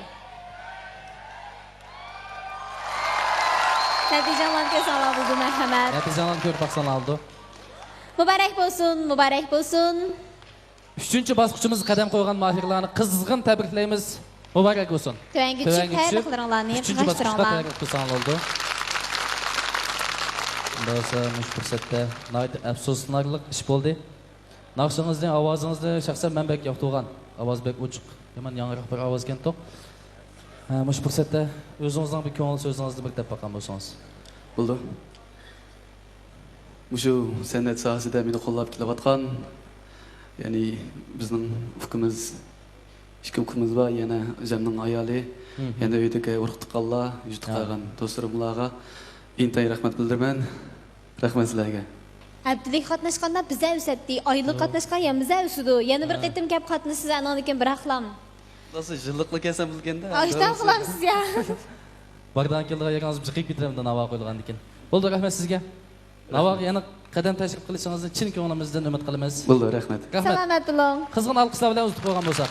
نەتىجەڭلارنى كۆرسەڭلار بولىدۇ، مەرھەمەت. نەتىجەڭلارنى كۆرۈپ باقساڭلار بولىدۇ. مۇبارەك بولسۇن، مۇبارەك بولسۇن. ئۈچىنچى باسقۇچىمىزغا قەدەم قويغان ماھىرلارنى قىزغىن تەبرىكلەيمىز. مۇبارەك بولسۇن. تۆۋەنگە چۈشۈپ، تۆۋەنگە چۈشۈپ، تەبرىكلىرىڭلارنى ئۈچىنچى باسقۇچقا قاچۇرۇڭلار. تەبرىك قىلساڭلار بولىدۇ. بولسا مۇشۇ پۇرسەتتە ناھايىتى ئەپسۇسلىنارلىق ئىش بولدى. ناخشىڭىزنى، ئاۋازىڭىزنى شەخسەن مەن بەك ياقتۇرغان. ئاۋاز بەك ئوچۇق. يامان ياڭراق بىر ئاۋاز ئىكەنتۇق. ھە، مۇشۇ پۇرسەتتە ئۆزىڭىزنىڭ بىر كۆڭۈل سۆزىڭىزنى بىر دەپ باققان بولسىڭىز. بولىدۇ. مۇشۇ سەنئەت ساھەسىدە مېنى قوللاپ كېلىۋاتقان، يەنى بىزنىڭ ئۇكىمىز، ئىككى ئۇكىمىز بار، يەنە ئۆزۈمنىڭ ئايالى، مم، يەنە ئۆيدىكى ئۇرۇق-تۇغقانلار، يۇرتتا ھە. قالغان دوستلىرىملارغا ئىنتايىن رەھمەت بىلدۈرىمەن. رەھمەت سىلەرگە. ھەپتىلىك قاتناشقاندا بىزە ئۆسەتتى، ئايلىق ھە. قاتناشقان يەنە بىزە ئۆسىدۇ. يەنە بىر ھە. قېتىم كەپ قاتنىشىسىز ئانىڭدىن كېيىن بىراقلام. ناسىل يىللىقلا كەلسەم بولىدىكەندە. ئاشتان قىلامسىز يا. بارىدىغان كېلىدىغان يېرىڭىز جىقىپ كېتىدۇ ناۋا قويۇلغاندىن كېيىن. بولدى، رەھمەت سىزگە. ناۋاغا رەھمەت. يەنە قەدەم تەشرىپ قىلىشىڭىزنى چىن كۆڭلىمىزدىن ئۈمىد قىلىمىز. بولدى، رەھمەت. رەھمەت. سالامەت بولۇڭ. قىزغىن ئالقىشلار بىلەن ئۇزىتىپ قويغان بولساق.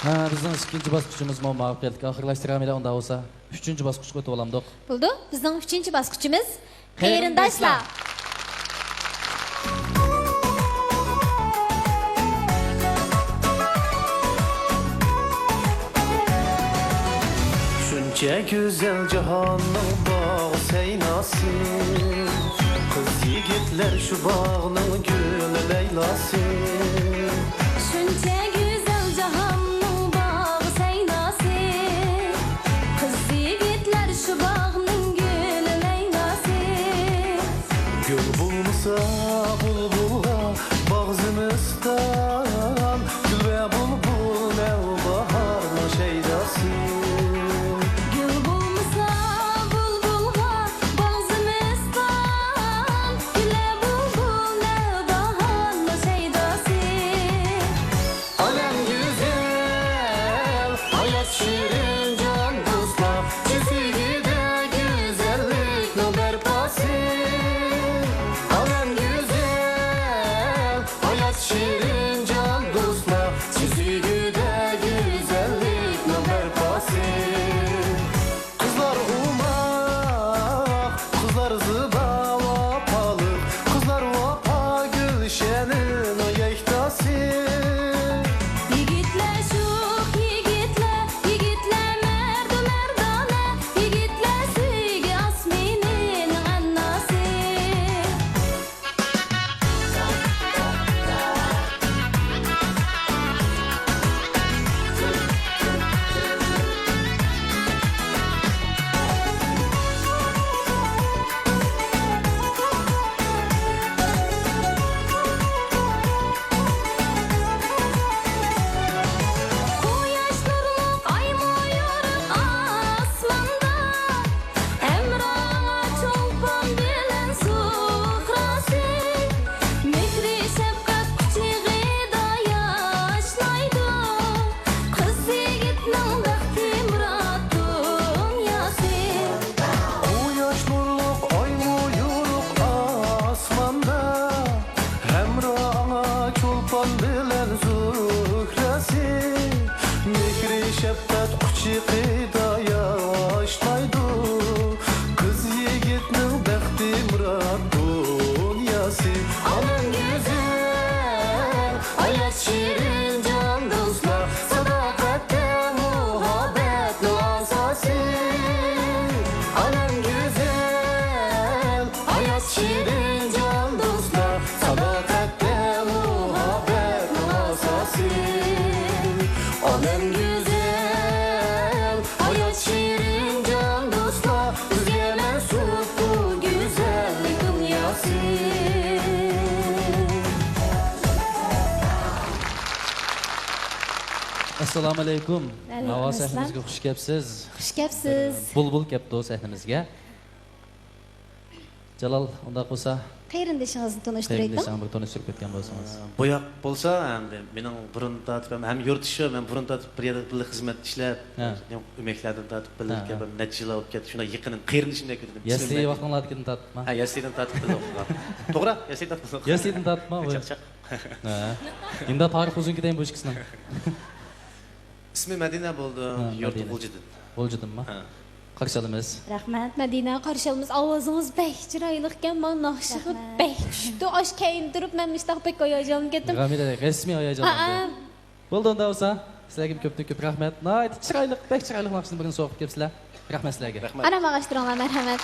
ھە، بىزنىڭ ئىككىنچى باسقۇچىمىزمۇ مۇۋەپپەقىيەتلىك ئاخىرلاشتى. رامىلە، ئۇنداق بولسا ئۈچىنچى باسقۇچقا ئۆتۈپ ئالامدۇق. بولدى، بىزنىڭ ئۈچىنچى باسقۇچىمىز قېرىنداشلار. شۇنچە گۈزەل جاھاننىڭ باغ سەيناسى، قىز يىگىتلەر شۇ باغنىڭ گۈلى لەيلاسى. شۇنچە گۈزەل جاھاننىڭ باغ سەيناسى، قىز يىگىتلەر شۇ باغنىڭ گۈلى لەيلاسى. گۈل بولمىسا بۇلبۇلغا باغ زىمىستان، گۈل ۋە بۇلبۇل نەۋباھارنىڭ شەيداسى. گۈل بولمىسا بۇلبۇلغا باغ زىمىستان، گۈل ۋە بۇلبۇل نەۋباھارنىڭ شەيداسى. ئالەم گۈزەل، ھايات شېرىن جان دوستلار، سۆيگۈدە گۈزەللىكنىڭ بەرپاسى. ئالەم گۈزەل، ھايات شېرىن جان دوستلار، سۆيگۈدە گۈزەللىكنىڭ بەرپاسى. قىزلار ئوماق، قىزلار زىبا، ۋاپالىق، قىزلار ۋاپا گۈلشەنىنىڭ يەكتاسى. يىگىتلەر شوخ يىگىتلەر، يىگىتلەر مەردۇ مەردانە، يىگىتلەر سۆيگۈ ئاسمىنىنىڭ ئەنناسى. قۇياش نۇرلۇق ئايمۇ يورۇق ئاسماندا، ھەمراھىڭا چولپان بىلەن زۇھراسى، مېھرى شەپقەت قۇچىقىدا ياشنايدۇ، قىز يىگىتنىڭ بەختى مۇرات دۇنياسى. قۇياش نۇرلۇق ئايمۇ يورۇق ئاسماندا، ھەمراھىڭا چولپان بىلەن زۇھراسى، مېھرى شەپقەت قۇچىقىدا ياشنايدۇ، قىز يىگىتنىڭ بەختى مۇرات دۇنياسى. ئالەم گۈزەل، ھايات شېرىن جان دوستلار، ساداقەتتە مۇھەببەتنىڭ ئاساسى. ئالەم گۈزەل، ھايات شېرىن جان دوستلار، ساداقەتتە مۇھەببەتنىڭ ئاساسى. ئالەم گۈزەل، ھايات شېرىن جان دوستلار، بىزگە مەنسۇپ بۇ گۈزەللىك دۇنياسى. ئەسسالامۇ ئەلەيكۇم. ۋەئەلەيكۇم ئەسسالام. ناۋا سەھنىمىزگە خۇش كەپسىز. خۇش كەپسىز. بۇلبۇل كەپتۇ سەھنىمىزگە. جالال، ئۇنداق بولسا، قېرىندىشىڭىزنى تونۇشتۇرۇۋېتىڭ. قېرىندىشىڭىزنى بىر تونۇشتۇرۇپ ئۆتكەن بولسىڭىز. ئە، بوياق بولسا، ئەمدى مېنىڭ بۇرۇن تارتىپ ھەم، ھەم يۇرتدىشىم، ھەم بۇرۇن تارتىپ بىر يەردە بىللە خىزمەت ئىشلەپ، ھە، ئۆمەكلەردىن تارتىپ بىللە، ھە، كېلىپ، ھە، نەچچە يىللار بولۇپ كەتتى. شۇنداق يېقىن قېرىندىشىمدەك كۆردۈم. يەسلى ۋاقتىڭلاردىكىدىن تارتىپمۇ؟ ھە، يەسلىدىن تارتىپ بىللە ئوقۇغان. توغرا، يەسلىدىن تارتىپ بىللە ئوقۇغان. يەسلىدىن تارتىپمۇ؟ چاق، چاق. ھە. ئىمدا تارىخ ئۇزۇنكى دەيمەن بۇ ئىككىسىنىڭ. ئىسمى مەدىنە بولدى، ھە، يۇرتى مەدىنە. غۇلجىدىن. غۇلجىدىنمۇ؟ ھە. قارشى ئالىمىز. رەھمەت، مەدىنە، قارشى ئالىمىز. ئاۋازىڭىز بەك چىرايلىقكەن، ماڭا ناخشىغا، رەھمەت، بەك چۈشۈپتۇ. ئاش كەينىدە تۇرۇپ مەن مۇشتاق بەك ھاياجانلىنىپ كەتتىم. غەمىدە رەسمىي ھاياجانلاندى. ھەئە. بولدى، ئۇنداق بولسا سىلەرگە كۆپتىن كۆپ رەھمەت. ناھايىتى چىرايلىق، بەك چىرايلىق ناخشىنى بىرىنى سوقۇپ كەپسىلەر. رەھمەت سىلەرگە. رەھمەت. ئارام ئاغاشتۇرۇڭلار، مەرھەمەت.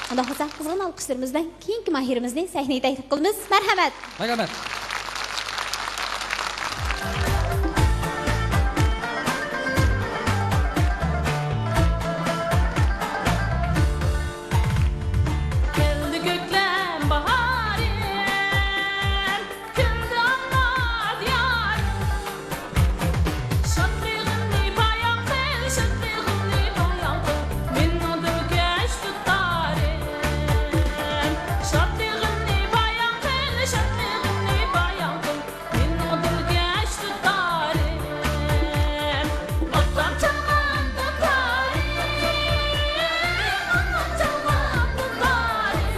ئۇنداق بولسا قىزغىن ئالقىشلىرىمىز بىلەن كېيىنكى ماھىرىمىزنى سەھنىگە تەكلىپ قىلىمىز. مەرھەمەت. مەرھەمەت. كەلدى كۆكلەم باھارىم، كۈلدى ئانا دىيارىم. شادلىقىمنى بايان قىل، شادلىقىمنى بايان قىل، مېنىڭ دىلكەش دۇتارىم. شادلىقىمنى بايان قىل، شادلىقىمنى بايان قىل، مېنىڭ دىلكەش دۇتارىم. ئاتام چالغان دۇتارىم، ئانام چالغان دۇتارىم.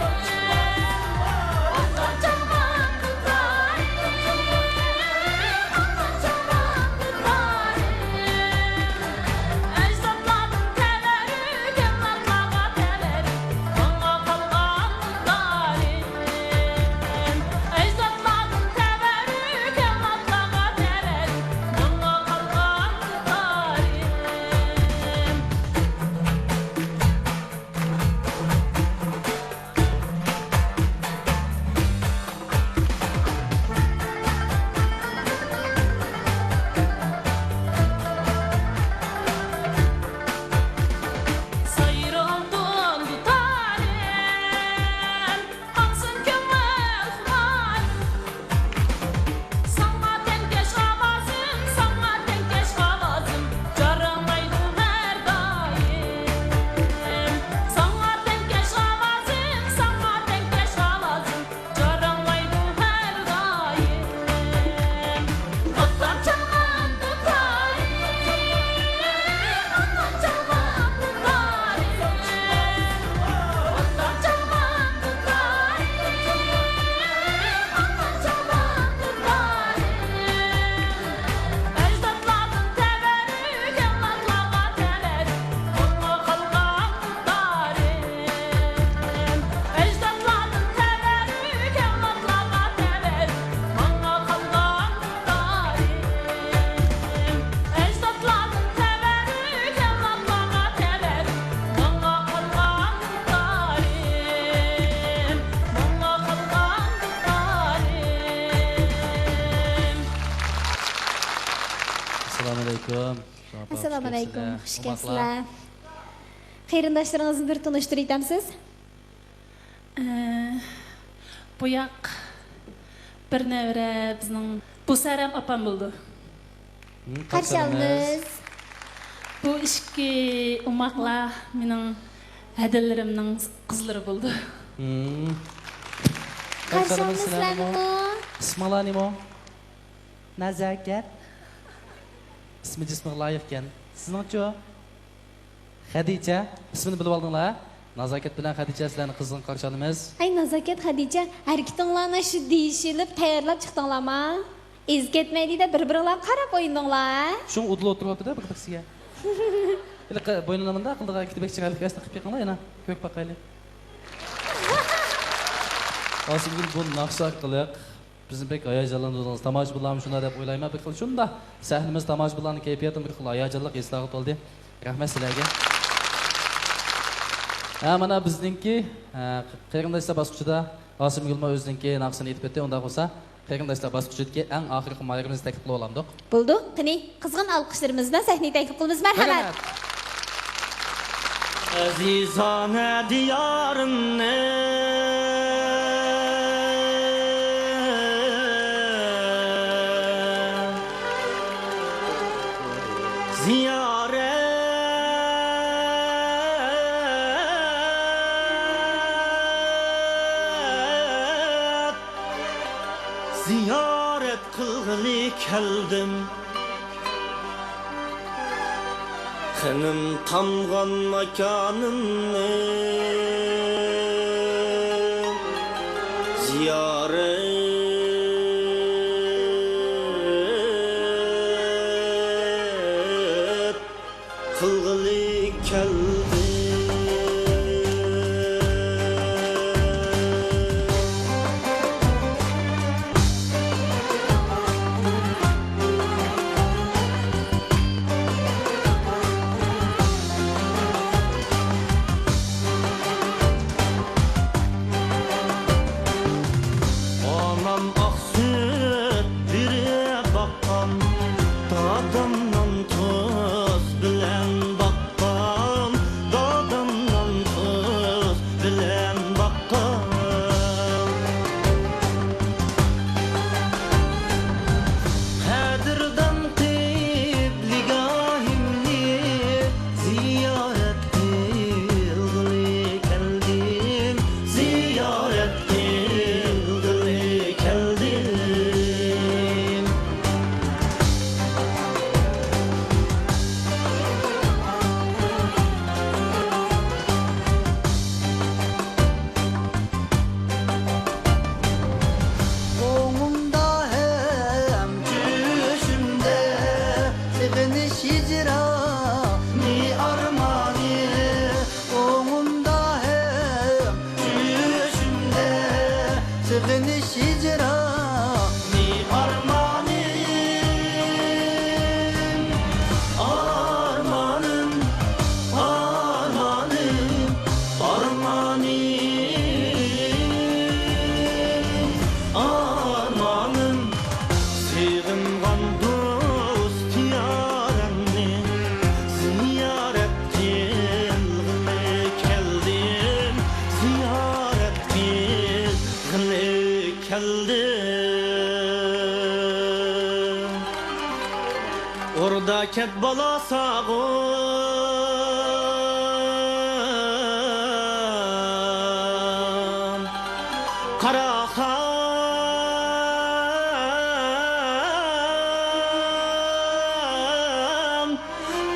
ئاتام چالغان دۇتارىم، ئانام چالغان دۇتارىم. ئەجدادلاردىن تەۋەررۈك ئەۋلادلارغا تەۋەررۈك، ماڭا قالغان دۇتارىم. ئەجدادلاردىن تەۋەررۈك ئەۋلادلارغا تەۋەررۈك، ماڭا قالغان دۇتارىم. سايرىلدىن دۇتارىم، ئاڭسىن كۆڭۈل خۇمارىم. ساڭا تەڭكەش ئاۋازىم، ساڭا تەڭكەش ئاۋازىم، جاراڭلايدۇ ھەر دائىم. ساڭا تەڭكەش ئاۋازىم، ساڭا تەڭكەش ئاۋازىم، جاراڭلايدۇ ھەر دائىم. ئاتام چالغان دۇتارىم، ئانام چالغان دۇتارىم. ئاتام چالغان دۇتارىم، ئانام چالغان دۇتارىم. ئەجدادلاردىن تەۋەررۈك ئەۋلادلارغا تەۋەررۈك، ماڭا قالغان دۇتارىم. ئەجدادلاردىن تەۋەررۈك ئەۋلادلارغا تەۋەررۈك، ماڭا قالغان دۇتارىم. ئەجدادلاردىن تەۋەررۈك ئەۋلادلارغا تەۋەررۈك، ماڭا قالغان دۇتارىم. ماڭا قالغان دۇتارىم. ئەسسالامۇئەلەيكۇم. ئەسسالامۇئەلەيكۇم، خۇش كەپسىلەر. قېرىنداشلىرىڭىزنى بىر تونۇشتۇرۇۋېتەمسىز؟ ئە، بۇياق بىر نەۋرە بىزنىڭ، بۇ سەرەم ئاپام بولىدۇ. ھىم، قارشى ئالىمىز. بۇ ئىككى ئوماقلار مېنىڭ ھەدىلىرىمنىڭ قىزلىرى بولىدۇ. ھىم. قارشى ئالىمىز سىلەرنىمۇ. ئىسمىڭلار نېمە؟ نازاكەت. ئىسمى جىسمىغا لايىق ئىكەن. سىزنىڭچۇ؟ خەدىچە. ئىسمىنى بىلىۋالدىڭلار ھە؟ نازاكەت بىلەن خەدىچە سىلەرنى قىزغىن قارشى ئالىمىز. ھەي نازاكەت، خەدىچە، ھەرىكىتىڭلارنى شۇ دېيىشىلىپ تەييارلاپ چىقتىڭلارما؟ ئېزىپ كەتمەيلى دە، بىر بىرىڭلارغا قاراپ ئوينىدىڭلار ھە؟ شۇڭا ئۇدۇل ئولتۇرۇۋاپتۇ-دە بىر بىرسىگە. ھېلىقى بوينىنى مۇنداق قىلدىغان ئىككىدە بەك چىرايلىق ئەسلى قىلىپ بېقىڭلار يەنە. كۆرۈپ باقايلى. ئاسىمگۈل بۇ ناخشا ئارقىلىق بىزنى بەك ھاياجانلاندۇردىڭىز. تاماشىبىنلارمۇ شۇنداق دەپ ئويلايمەن. بىر خىل شۇنداق سەھنىمىز تاماشىبىنلارنىڭ كەيپىياتىمۇ بىر خىل ھاياجانلىق ھېسلارغا تولدى. رەھمەت سىلەرگە. ھە، مانا بىزنىڭكى، ھە، قېرىنداشلار باسقۇچىدا ئاسىمگۈلمۇ ئۆزىنىڭكى ناخشىسىنى ئېيتىپ ئۆتتى. ئۇنداق بولسا، قېرىنداشلار باسقۇچىدىكى ئەڭ ئاخىرقى ماھىرىمىزنى تەكلىپ قىلىۋالامدۇق؟ بولىدۇ. قېنى، قىزغىن ئالقىشلىرىمىز بىلەن سەھنىگە تەكلىپ قىلىمىز. مەرھەمەت. مەرھەمەت. ئەزىزانە دىيارىمنى زىيارەت زىيارەت قىلغىلى كەلدىم، خېنىم تامغان ماكانىمنى زىيارەت قىلغىلى كەلدىم. ئانام ئاق سۈت بېرىپ باققان، دادام نان تۇز بىلەن باققان، دادام نان تۇز بىلەن باققان. قەدىردان قىبلىگاھىمنى زىيارەت قىلغىلى كەلدىم، زىيارەت قىلغىلى كەلدىم. ئوڭۇمدا ھەم چۈشۈمدە سېغىنىش، ھىجرانى ئارمانى. ئوڭۇمدا ھەم چۈشۈمدە سېغىنىش، ھىجرانى ئارمانى. ئارمانىم، ئارمانىم، ئارمانىم، ئارمانىم. سېغىنغان دوست يارىمنى زىيارەت قىلغىلى كەلدىم، زىيارەت قىلغىلى كەلدىم. ئوردا كەت بالا ساغۇن، قاراخان،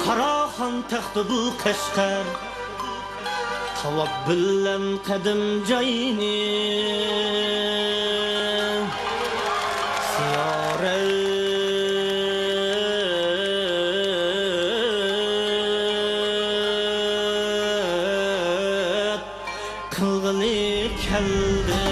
قاراخان تەختىبۇل قەشقەر. تاۋاپ بىلەن قەدىم جاينى زىيارەت قىلغىلى كەلدى.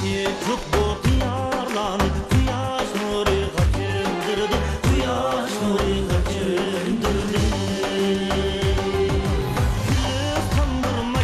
كېتىپ بۇ دىيارلارنى قۇياش نۇرىغا چۆمدۈردى، قۇياش نۇرىغا چۆمدۈردى. كۈز تامدۇرما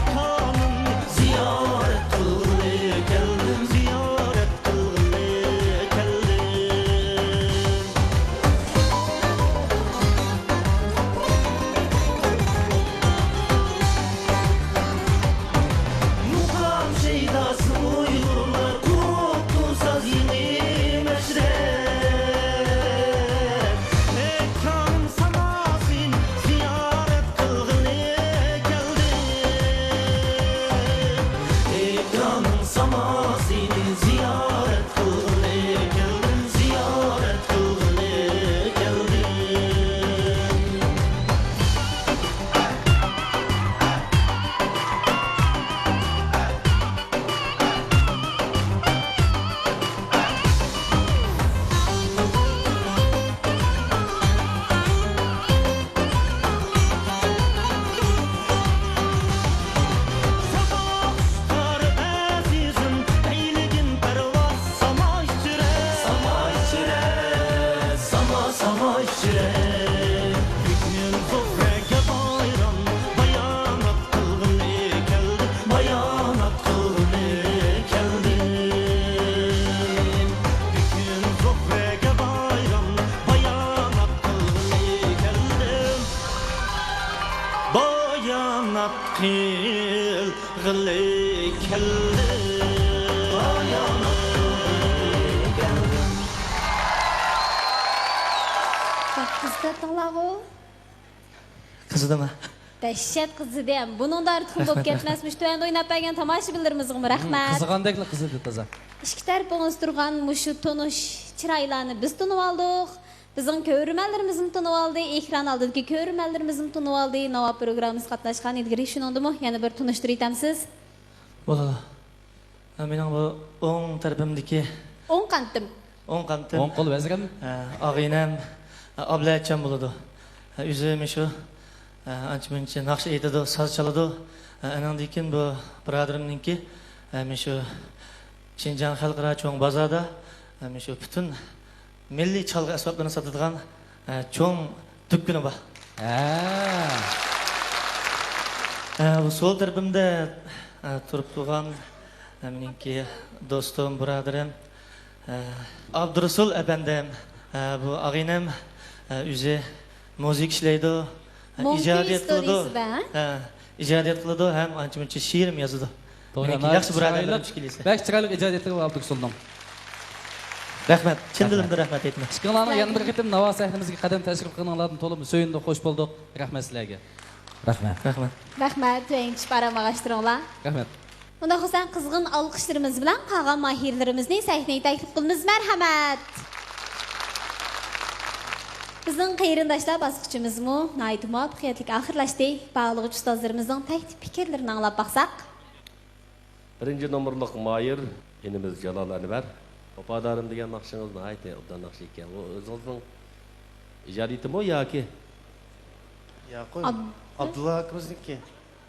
قىلغىلى كەلدىم. بەك قىزىقىۋاتتىڭلارغۇ؟ قىزىدىمۇ؟ دەھشەت قىزىدى. بۇنىڭدا ئارتۇقمۇ بولۇپ كەتمەس. مۇشۇ تۆۋەندە ئويناپ بەرگەن تاماشىبىنلىرىمىزغىمۇ رەھمەت. قىزىغاندەكلا قىزىدى تازا. ئىككى تەرىپىڭىز تۇرغان مۇشۇ تونۇش چىرايلارنى بىز تونۇۋالدۇق. بىزنىڭ كۆرۈرمەنلىرىمىزمۇ تونۇۋالدى، ئېكران ئالدىدىكى كۆرۈرمەنلىرىمىزمۇ تونۇۋالدى. ناۋا پروگراممىسىغا قاتناشقان ئىلگىرى شۇنىڭدىمۇ يەنە بىر تونۇشتۇرۇۋېتەمسىز؟ بولىدۇ. ھە، مېنىڭ بۇ ئوڭ تەرىپىمدىكى، ئوڭ قانىتىم. ئوڭ قانىتىم. ئوڭ قول ۋەزىرىم. ھە، ئاغىنەم، ھە، ئابلەتجان بولىدۇ. ھە، ئۆزى مۇشۇ، ھە، ئانچە-مۇنچە ناخشا ئېيتىدۇ، ساز چالىدۇ. ھە، ئانىڭدىن كېيىن بۇ بۇرادىرىمنىڭكى، ھە، مۇشۇ شىنجاڭ خەلقئارا چوڭ بازاردا، ھە، مۇشۇ پۈتۈن مىللىي چالغۇ ئەسۋابلىرىنى ساتىدىغان، ئە، چوڭ دۈككىنى بار. ھە. ئە، بۇ سول تەرىپىمدە، ئە، تۇرۇپ تۇرغان، ئە، مېنىڭكى دوستۇم، بۇرادىرىم، ئە، ئابدۇرۇسۇل ئەپەندىم، ئە، بۇ ئاغىنەم، ئە، ئۆزى مۇزىكا ئىشلەيدۇ، ئە، مونكى ئىجادىيەت قىلىدۇ. ئىستۇدىيىسىدا، ھە؟ ھە. ئىجادىيەت قىلىدۇ ھەم ئانچە-مۇنچە شېئىرمۇ يازىدۇ. توغرا، دېمەك، ناھايىتى ياخشى بۇرادەرلەر چىرايلىق، ئۈچ كېلىسە. بەك چىرايلىق ئىجادىيەتلىرى بار ئابدۇرۇسۇلنىڭ. رەھمەت. چىن دىلىمدىن رەھمەت ئېيتىمەن. ئىككىڭلارنىڭ يەنە بىر قېتىم ناۋا سەھنىمىزگە قەدەم تەشرىپ قىلغىنىڭلاردىن تولىمۇ سۆيۈندۇق، خوش بولدۇق. رەھمەت سىلەرگە. رەھمەت. رەھمەت. رەھمەت. تۆۋەنگە چۈشۈپ ئارام ئاغاشتۇرۇڭلار. رەھمەت. ئۇنداق بولسا قىزغىن ئالقىشلىرىمىز بىلەن قالغان ماھىرلىرىمىزنى سەھنىگە تەكلىپ قىلىمىز. مەرھەمەت. بىزنىڭ قېرىنداشلار باسقۇچىمىزمۇ ناھايىتى مۇۋەپپەقىيەتلىك ئاخىرلاشتى. باھالىغۇچ ئۇستازلىرىمىزنىڭ تەكلىپ پىكىرلىرىنى ئاڭلاپ باقساق. بىرىنچى نومۇرلۇق ماھىر ئىنىمىز جالال ئەنۋەر. ۋاپادارىم دېگەن ناخشىڭىز ناھايىتى ئوبدان ناخشا ئىكەن. ئۇ ئۆزىڭىزنىڭ ئىجادىيىتىمۇ ياكى؟ ياقۇ، ئاب-، ئابدۇللا ئاكىمىزنىڭكى.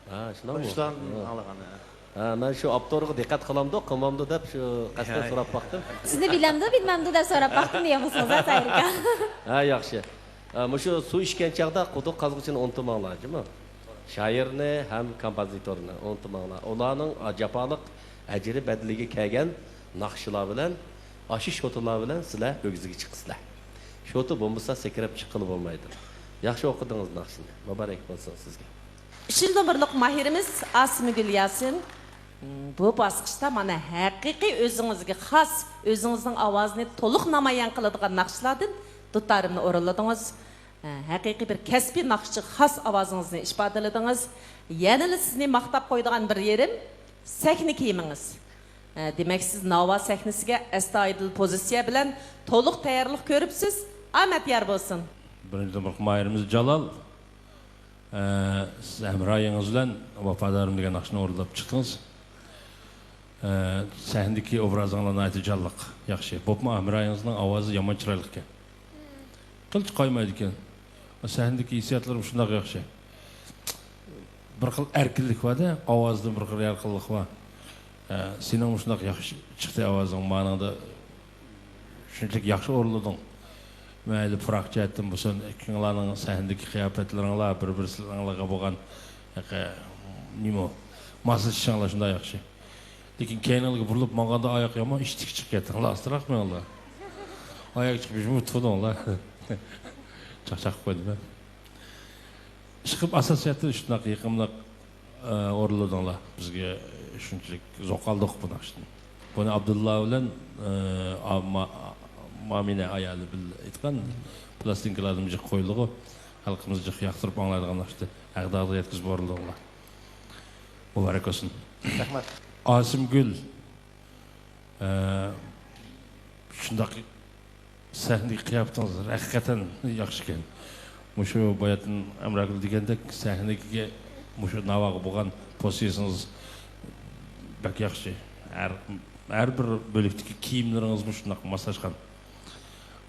ھە، شۇنداقمۇ؟ قوشۇلغان ھە. ئاڭلىغان، ھە. ھە، مەن شۇ ئاپتورغا دىققەت قىلامدۇ، قىلمامدۇ دەپ شۇ قەستەن يا، سوراپ باقتىم. سىزنى بىلەمدۇ، بىلمەمدۇ دەپ سوراپ باقتىم دېگەن بولسىڭىز، ھە، تاھىر ئاكا. ھە، ياخشى. ھە، مۇشۇ سۇ ئىچكەن چاغدا قۇدۇق قازغۇچىنى ئۇنتۇماڭلار، جۇمۇ. شائىرنى ھەم كومپوزىتورنى ئۇنتۇماڭلار. ئۇلارنىڭ جاپالىق ئەجرى بەدىلىگە كەلگەن ناخشىلار بىلەن، ئاشۇ شوتىلار بىلەن سىلەر ئۆگزىگە چىقىسىلەر. شوتا بولمىسا سەكرەپ چىققىلى بولمايدۇ. ياخشى ئوقۇدىڭىز ناخشىنى. مۇبارەك بولسۇن سىزگە. ئۈچىنچى نومۇرلۇق ماھىرىمىز ئاسىمگۈل ياسىن. بۇ باسقۇچتا مانا ھەقىقىي ئۆزىڭىزگە خاس، ئۆزىڭىزنىڭ ئاۋازىنى تولۇق نامايان قىلىدىغان ناخشىلاردىن دۇتارىمنى ئورۇنلىدىڭىز. ھەقىقىي بىر كەسپىي ناخشىچىغا خاس ئاۋازىڭىزنى ئىپادىلىدىڭىز. يەنىلا سىزنى ماختاپ قويىدىغان بىر يېرىم، سەھنە كىيىمىڭىز. دېمەك، سىز ناۋا سەھنىسىگە ئەستايىدىل پوزىتسىيە بىلەن تولۇق تەييارلىق كۆرۈپسىز. ئامەت يار بولسۇن! بىرىنچى نومۇرلۇق ماھىرىمىز جالال. ئە، سىز ھەمراھىڭىز بىلەن ۋاپادارىم دېگەن ناخشىنى ئورۇنلاپ چىقتىڭىز. ئە، سەھنىدىكى ئوبرازىڭلار ناھايىتى جانلىق، ياخشى. بوپمۇ ھەمراھىڭىزنىڭ ئاۋازى يامان چىرايلىق ئىكەن. قىلچە قايمايدىكەن. سەھنىدىكى ھېسسىياتلىرىمۇ شۇنداق ياخشى. بىر خىل ئەركىنلىك بار-دە، ئاۋازدا بىر خىل يارقىنلىق بار. ئە، سېنىڭمۇ شۇنداق ياخشى چىقتى ئاۋازىڭ، مانىڭدا شۇنچىلىك ياخشى ئورۇنلىدىڭ. مەيلى پۇراق جەھەتتىن بولسۇن، ئىككىڭلارنىڭ سەھنىدىكى قىياپەتلىرىڭلار، بىر-بىرلىرىڭلارغا بولغان، ھېقى، نېمە، ماسلىشىشىڭلار شۇنداق ياخشى. لېكىن كەينىڭلارغا بۇرۇلۇپ ماڭغاندا ئاياق يامان ئىشتىكى چىقىپ كەتتىڭلار، ئاستىراق مېڭىڭلار. ئاياق چىقىپ يۈرمەي تۇردۇڭلار. چاقچاق قىلىپ قويدۇم مەن. ئىشقىلىپ ئاساسىيەتتە شۇنداق يېقىملىق، ئە، ئورۇنلىدىڭلار. بىزگە شۇنچىلىك زوق ئالدۇق بۇ ناخشىدىن. بۇنى ئابدۇللا بىلەن، ئە، ئا-، ما-، مامىنە ئايالى بىللە ئېيتقان پىلاستىنكىلاردىمۇ جىق قويۇلىدىغۇ. خەلقىمىز جىق ياقتۇرۇپ ئاڭلايدىغان ناخشىدى. ھەغدادىغا يەتكۈزۈپ ئورۇنلىدىڭلار. مۇبارەك بولسۇن. رەھمەت. ئاسىمگۈل، ئە، شۇنداق سەھنىدىكى قىياپىتىڭىز ھەقىقەتەن ياخشىكەن. مۇشۇ باياتىن ئەمراگۈل دېگەندەك سەھنىگە مۇشۇ ناۋاغا بولغان پوزىتسىيىسىڭىز بەك ياخشى. ھەر، ھەر بىر بۆلەكتىكى كىيىملىرىڭىزمۇ شۇنداق ماسلاشقان.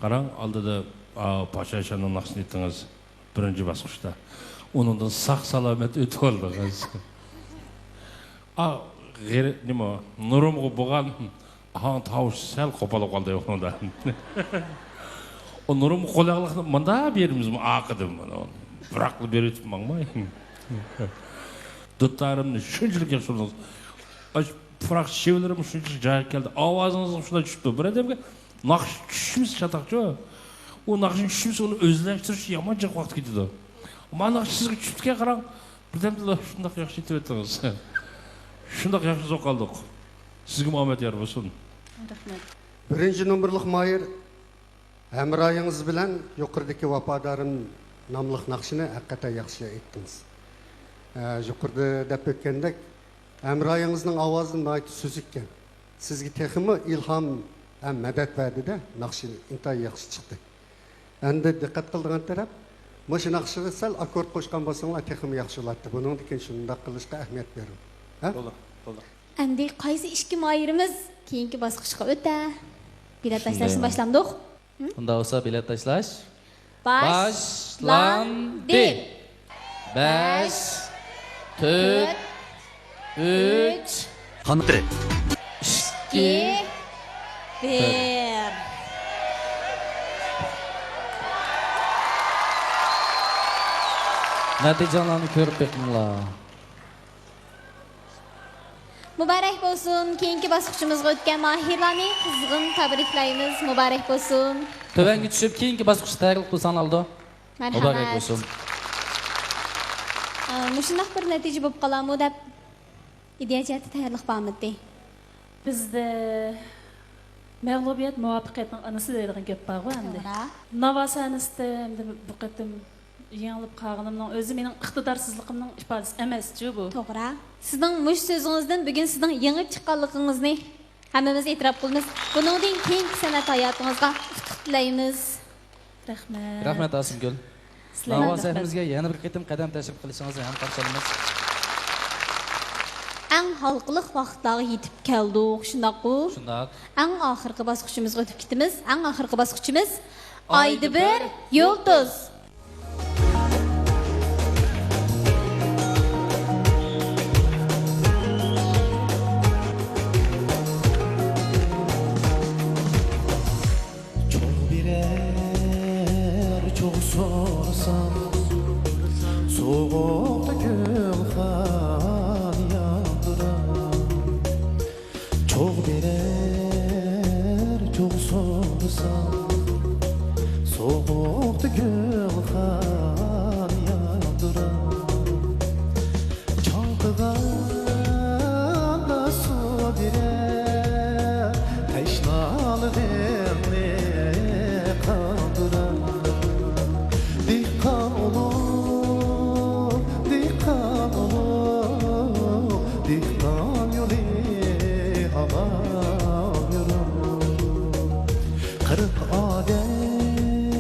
قاراڭ، ئالدىدا، ئا، پاشا ئىشاننىڭ ناخشىسىنى ئېيتتىڭىز. بىرىنچى باسقۇچتا. ئۇنىڭدىن ساق-سالامەت ئۆتۈۋالدىڭىز. ئا، غېرىب، نېمە، نۇرۇمغا بولغان ئاھاڭ تاۋۇشى سەل قوپال قالدى ئۇنىڭدا. ئۇ نۇرۇمغا قولاقلىقنى مۇنداق بېرىمىزمۇ ئارقىدىن بۇنى؟ بىراقلا بېرىۋېتىپ ماڭماي. دۇتارىمنى شۇنچىلىك ياخشى ئۇردىڭىز. ئاش پۇراق شېۋىلىرىمۇ شۇنچىلىك جايىغا كەلدى. ئاۋازىڭىزمۇ شۇنداق چۈشۈپتۇ. بىر ئادەمگە ناخشا چۈشمىسە چاتاقچۇ. ئۇ ناخشىنى چۈشمىسە ئۇنى ئۆزلەشتۈرۈش يامان جىق ۋاقىت كېتىدۇ. ئەمما ناخشا سىزگە چۈشۈپتىكەن قاراڭ. بىردەمدىلا شۇنداق ياخشى ئېيتىۋەتتىڭىز. شۇنداق ياخشى زوق ئالدۇق. سىزگىمۇ ئامەت يار بولسۇن. رەھمەت. بىرىنچى نومۇرلۇق ماھىر، ھەمراھىڭىز بىلەن يۇقىرىدىكى ۋاپادارىم ناملىق ناخشىنى ھەقىقەتەن ياخشى ئېيتتىڭىز. ئە، يۇقىرىدا دەپ ئۆتكەندەك، ھەمراھىڭىزنىڭ ئاۋازى ناھايىتى سۈزۈككەن. سىزگە تېخىمۇ ئىلھام ھەم مەدەت بەردى-دە، ناخشا ئىنتايىن ياخشى چىقتى. ئەمدى دىققەت قىلىدىغان تەرەپ، مۇشۇ ناخشىغا سەل ئاككورد قوشقان بولساڭلار تېخىمۇ ياخشى بولاتتى. بۇنىڭدىن كېيىن شۇنداق قىلىشقا ئەھمىيەت بېرىڭ. ھە؟ بولدى، بولدى. ئەمدى قايسى ئىككى ماھىرىمىز كېيىنكى باسقۇچقا ئۆتە؟ بېلەت تاشلاشنى شۇندايمۇ؟ باشلامدۇق؟ ھە؟ ئۇنداق بولسا بېلەت تاشلاش باشلاندى. باشلاندى. بەش، تۆت، ئۈچ، قانىتى، ئىككى، بىر. نەتىجىلەرنى كۆرۈپ بېقىڭلار. مۇبارەك بولسۇن! كېيىنكى باسقۇچىمىزغا ئۆتكەن ماھىرلارنى قىزغىن تەبرىكلەيمىز. مۇبارەك بولسۇن! تۆۋەنگە چۈشۈپ، كېيىنكى باسقۇچقا تەييارلىق قىلساڭلار بولىدۇ. مەرھەمەت. مۇبارەك بولسۇن! ئا، مۇشۇنداق بىر نەتىجە بولۇپ قالارمۇ دەپ ئىدىيە جەھەتتە تەييارلىق بارمىدى؟ بىزدە مەغلۇبىيەت مۇۋەپپەقىيەتنىڭ ئانىسى دەيدىغان گەپ بارغۇ ئەمدى. توغرا. ناۋا سەھنىسىدە ئەمدى بۇ قېتىم يېڭىلىپ قالغىنىمنىڭ ئۆزى مېنىڭ ئىقتىدارسىزلىقىمنىڭ ئىپادىسى ئەمەسچۇ بۇ. توغرا. سىزنىڭ مۇشۇ سۆزىڭىزدىن بۈگۈن سىزنىڭ يېڭى چىققانلىقىڭىزنى ھەممىمىز ئېتىراپ قىلىمىز. بۇنىڭدىن كېيىنكى سەنئەت ھاياتىڭىزغا ئۇتۇق تىلەيمىز. رەھمەت. رەھمەت، ئاسىمگۈل. سىلەرگە ناۋا رەھمەت. سەھنىمىزگە يەنە بىر قېتىم قەدەم تەشرىپ قىلىشىڭىزنى ھەم قارشى ئالىمىز. ئەڭ ھالقىلىق ۋاقىتلارغا يېتىپ كەلدۇق، شۇنداققۇ؟ شۇنداق. ئەڭ ئاخىرقى باسقۇچىمىزغا ئۆتۈپ كېتىمىز. ئەڭ ئاخىرقى باسقۇچىمىز ئايدا بىر يۇلتۇز. چوغ بېرەر، چوغ سورىسام، سوغۇقتا گۈلخان ياندۇرار. چوغ بېرەر، چوغ سورىسام، سوغۇقتا گۈلخان ياندۇرار. چاڭقىغاندا سۇ بېرەر، تەشنالىقىمنى قاندۇرار. دېھقان ئۇلۇغ، دېھقان ئۇلۇغ، دېھقان يولى ھامان يورۇق. قىرىق ئادەمگە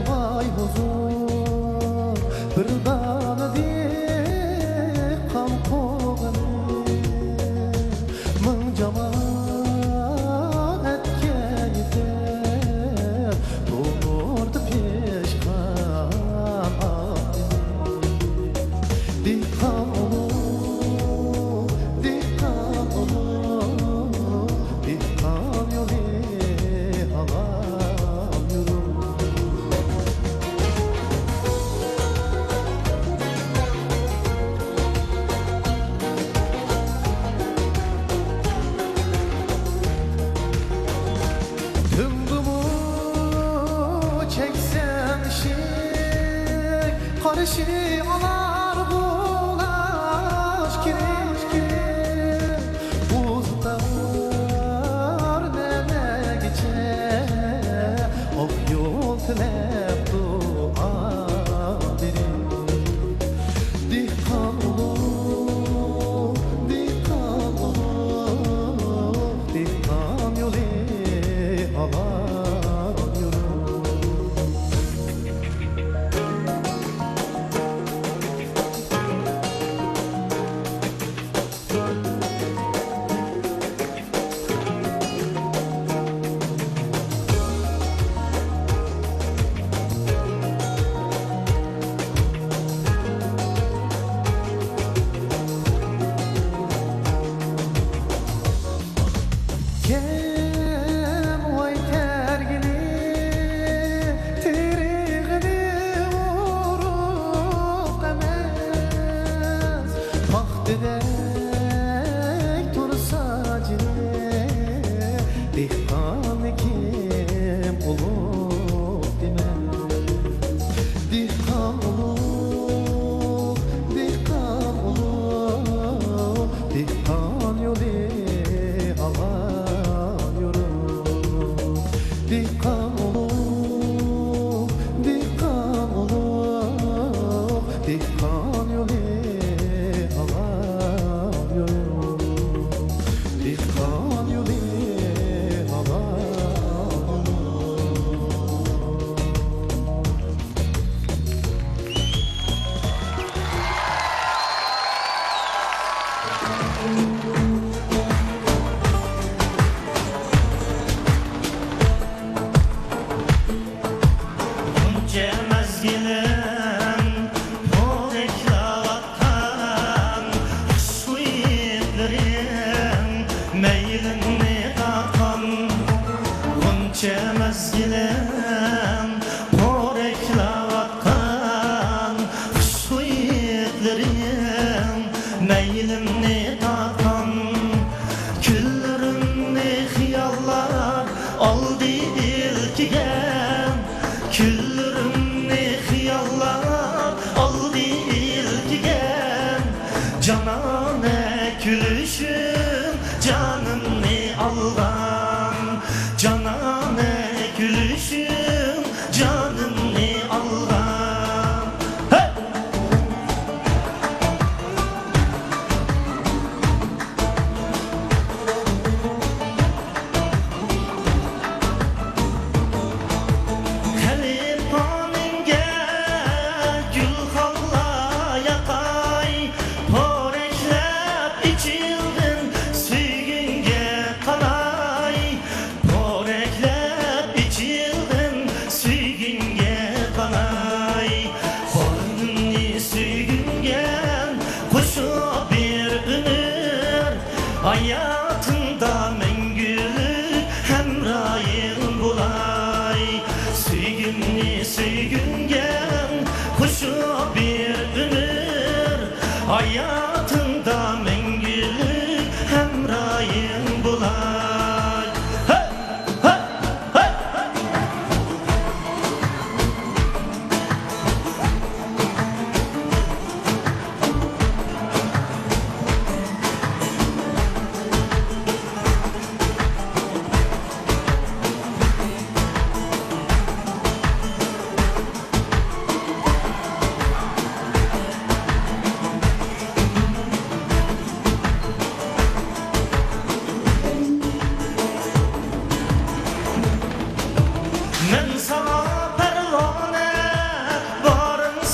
ۋاي ھۇزۇر، بىر دانە دېھقان قوغۇنى، مىڭ جامائەتكە يېتەر تومۇردا پىشقان ئالتۇنى. دېھقان ئۇلۇغ، دېھقان ئۇلۇغ، دېھقان يولى ھامان يورۇق. تۈندىمۇ چەكسەم ئىشىك، قارشى ئالار غۇلاش كىرىپ. ئۇزىتار نەمەگىچە ئاق يول تىلەپ دۇئا بېرىپ. دېھقان ئۇلۇغ، دېھقان ئۇلۇغ، دېھقان يولى ھامان يورۇق.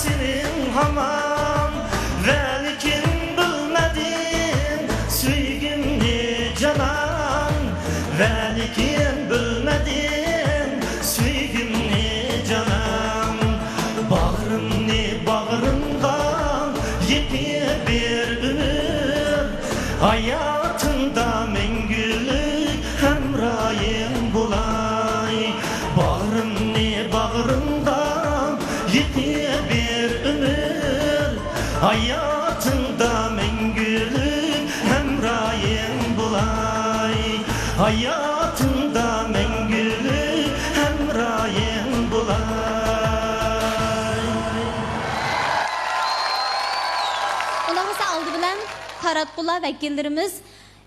سېنىڭ ھامان، ۋەلىكىن بىلمىدىم سۆيگۈمنى جانان، ۋەلىكىن بىلمىدىم سۆيگۈمنى جانان. باغرىمنى باغرىڭغا يېپىۋېر ئۆمۈر، ھاياتىڭدا مەڭگۈلۈك ھەمراھىڭ بولاي. باغرىمنى باغرىڭغا يېپىۋېر ئۆمۈر، ھاياتىڭدا مەڭگۈلۈك ھەمراھىڭ بولاي. ھاياتىڭدا مەڭگۈلۈك ھەمراھىڭ بولاي. ئۇنداق بولسا ئالدى بىلەن تاراتقۇلار ۋەكىللىرىمىز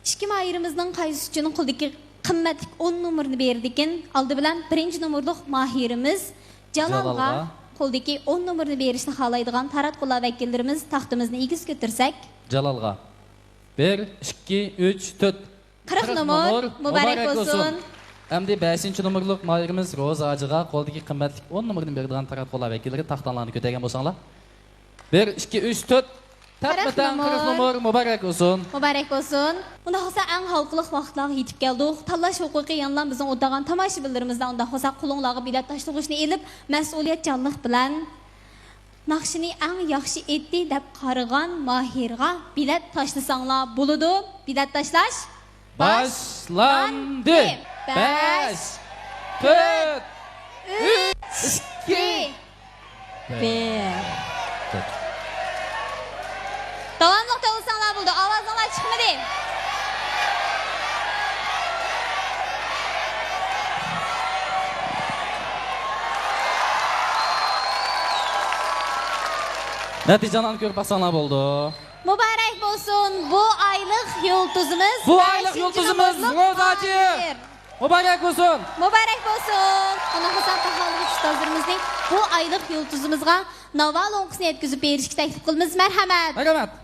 ئىككى ماھىرىمىزنىڭ قايسى ئۈچۈنى قولدىكى قىممەتلىك ئون نومۇرنى بېرىدىكىن، ئالدى بىلەن بىرىنچى نومۇرلۇق ماھىرىمىز جالالغا جالالغا. قولدىكى ئون نومۇرنى بېرىشنى خالايدىغان تاراتقۇلار ۋەكىللىرىمىز تاختىمىزنى ئېگىز كۆتۈرسەك. جالالغا. بىر، ئىككى، ئۈچ، تۆت. قىرىق قىرىق نومۇر، نومۇر، مۇبارەك مۇبارەك بولسۇن. بولسۇن. ئەمدى بەشىنچى نومۇرلۇق ماھىرىمىز روزا ھاجىغا قولدىكى قىممەتلىك ئون نومۇرنى بېرىدىغان تاراتقۇلار ۋەكىللىرى تاختاڭلارنى كۆتەرگەن بولساڭلار. بىر، ئىككى، ئۈچ، تۆت. قىرىق تەپمەتەڭ قىرىق نومۇر. نومۇر، مۇبارەك بولسۇن. مۇبارەك بولسۇن. ئۇنداق بولسا ئەڭ ھالقىلىق ۋاقىتلارغا يېتىپ كەلدۇق. تاللاش ھوقۇقى يەنىلا بىزنىڭ ئولتۇرغان تاماشىبىنلىرىمىزدا. ئۇنداق بولسا قولۇڭلارغا بېلەت تاشلىغۇچنى ئېلىپ، مەسئۇلىيەتچانلىق بىلەن ناخشىنى ئەڭ ياخشى ئېيتتى دەپ قارىغان ماھىرغا بېلەت تاشلىساڭلار بولىدۇ. بېلەت تاشلاش باشلاندى. بەش، تۆت، ئۈچ، ئىككى، بىر. داۋاملىق توۋلىساڭلار بولىدۇ. ئاۋازىڭلار چىقمىدى. نەتىجىنى كۆرۈپ باقساڭلار بولىدۇ. مۇبارەك بولسۇن، بۇ ئايلىق يۇلتۇزىمىز، بۇ ئايلىق بەشىنچى يۇلتۇزىمىز نومۇرلۇق روزاجى. ماھىر. مۇبارەك بولسۇن. مۇبارەك بولسۇن. ئۇنداق بولسا باھالىغۇچى ئۇستازلىرىمىزنى بۇ ئايلىق يۇلتۇزىمىزغا ناۋا لوڭقىسىنى يەتكۈزۈپ بېرىشكە تەكلىپ قىلىمىز. مەرھەمەت. مەرھەمەت.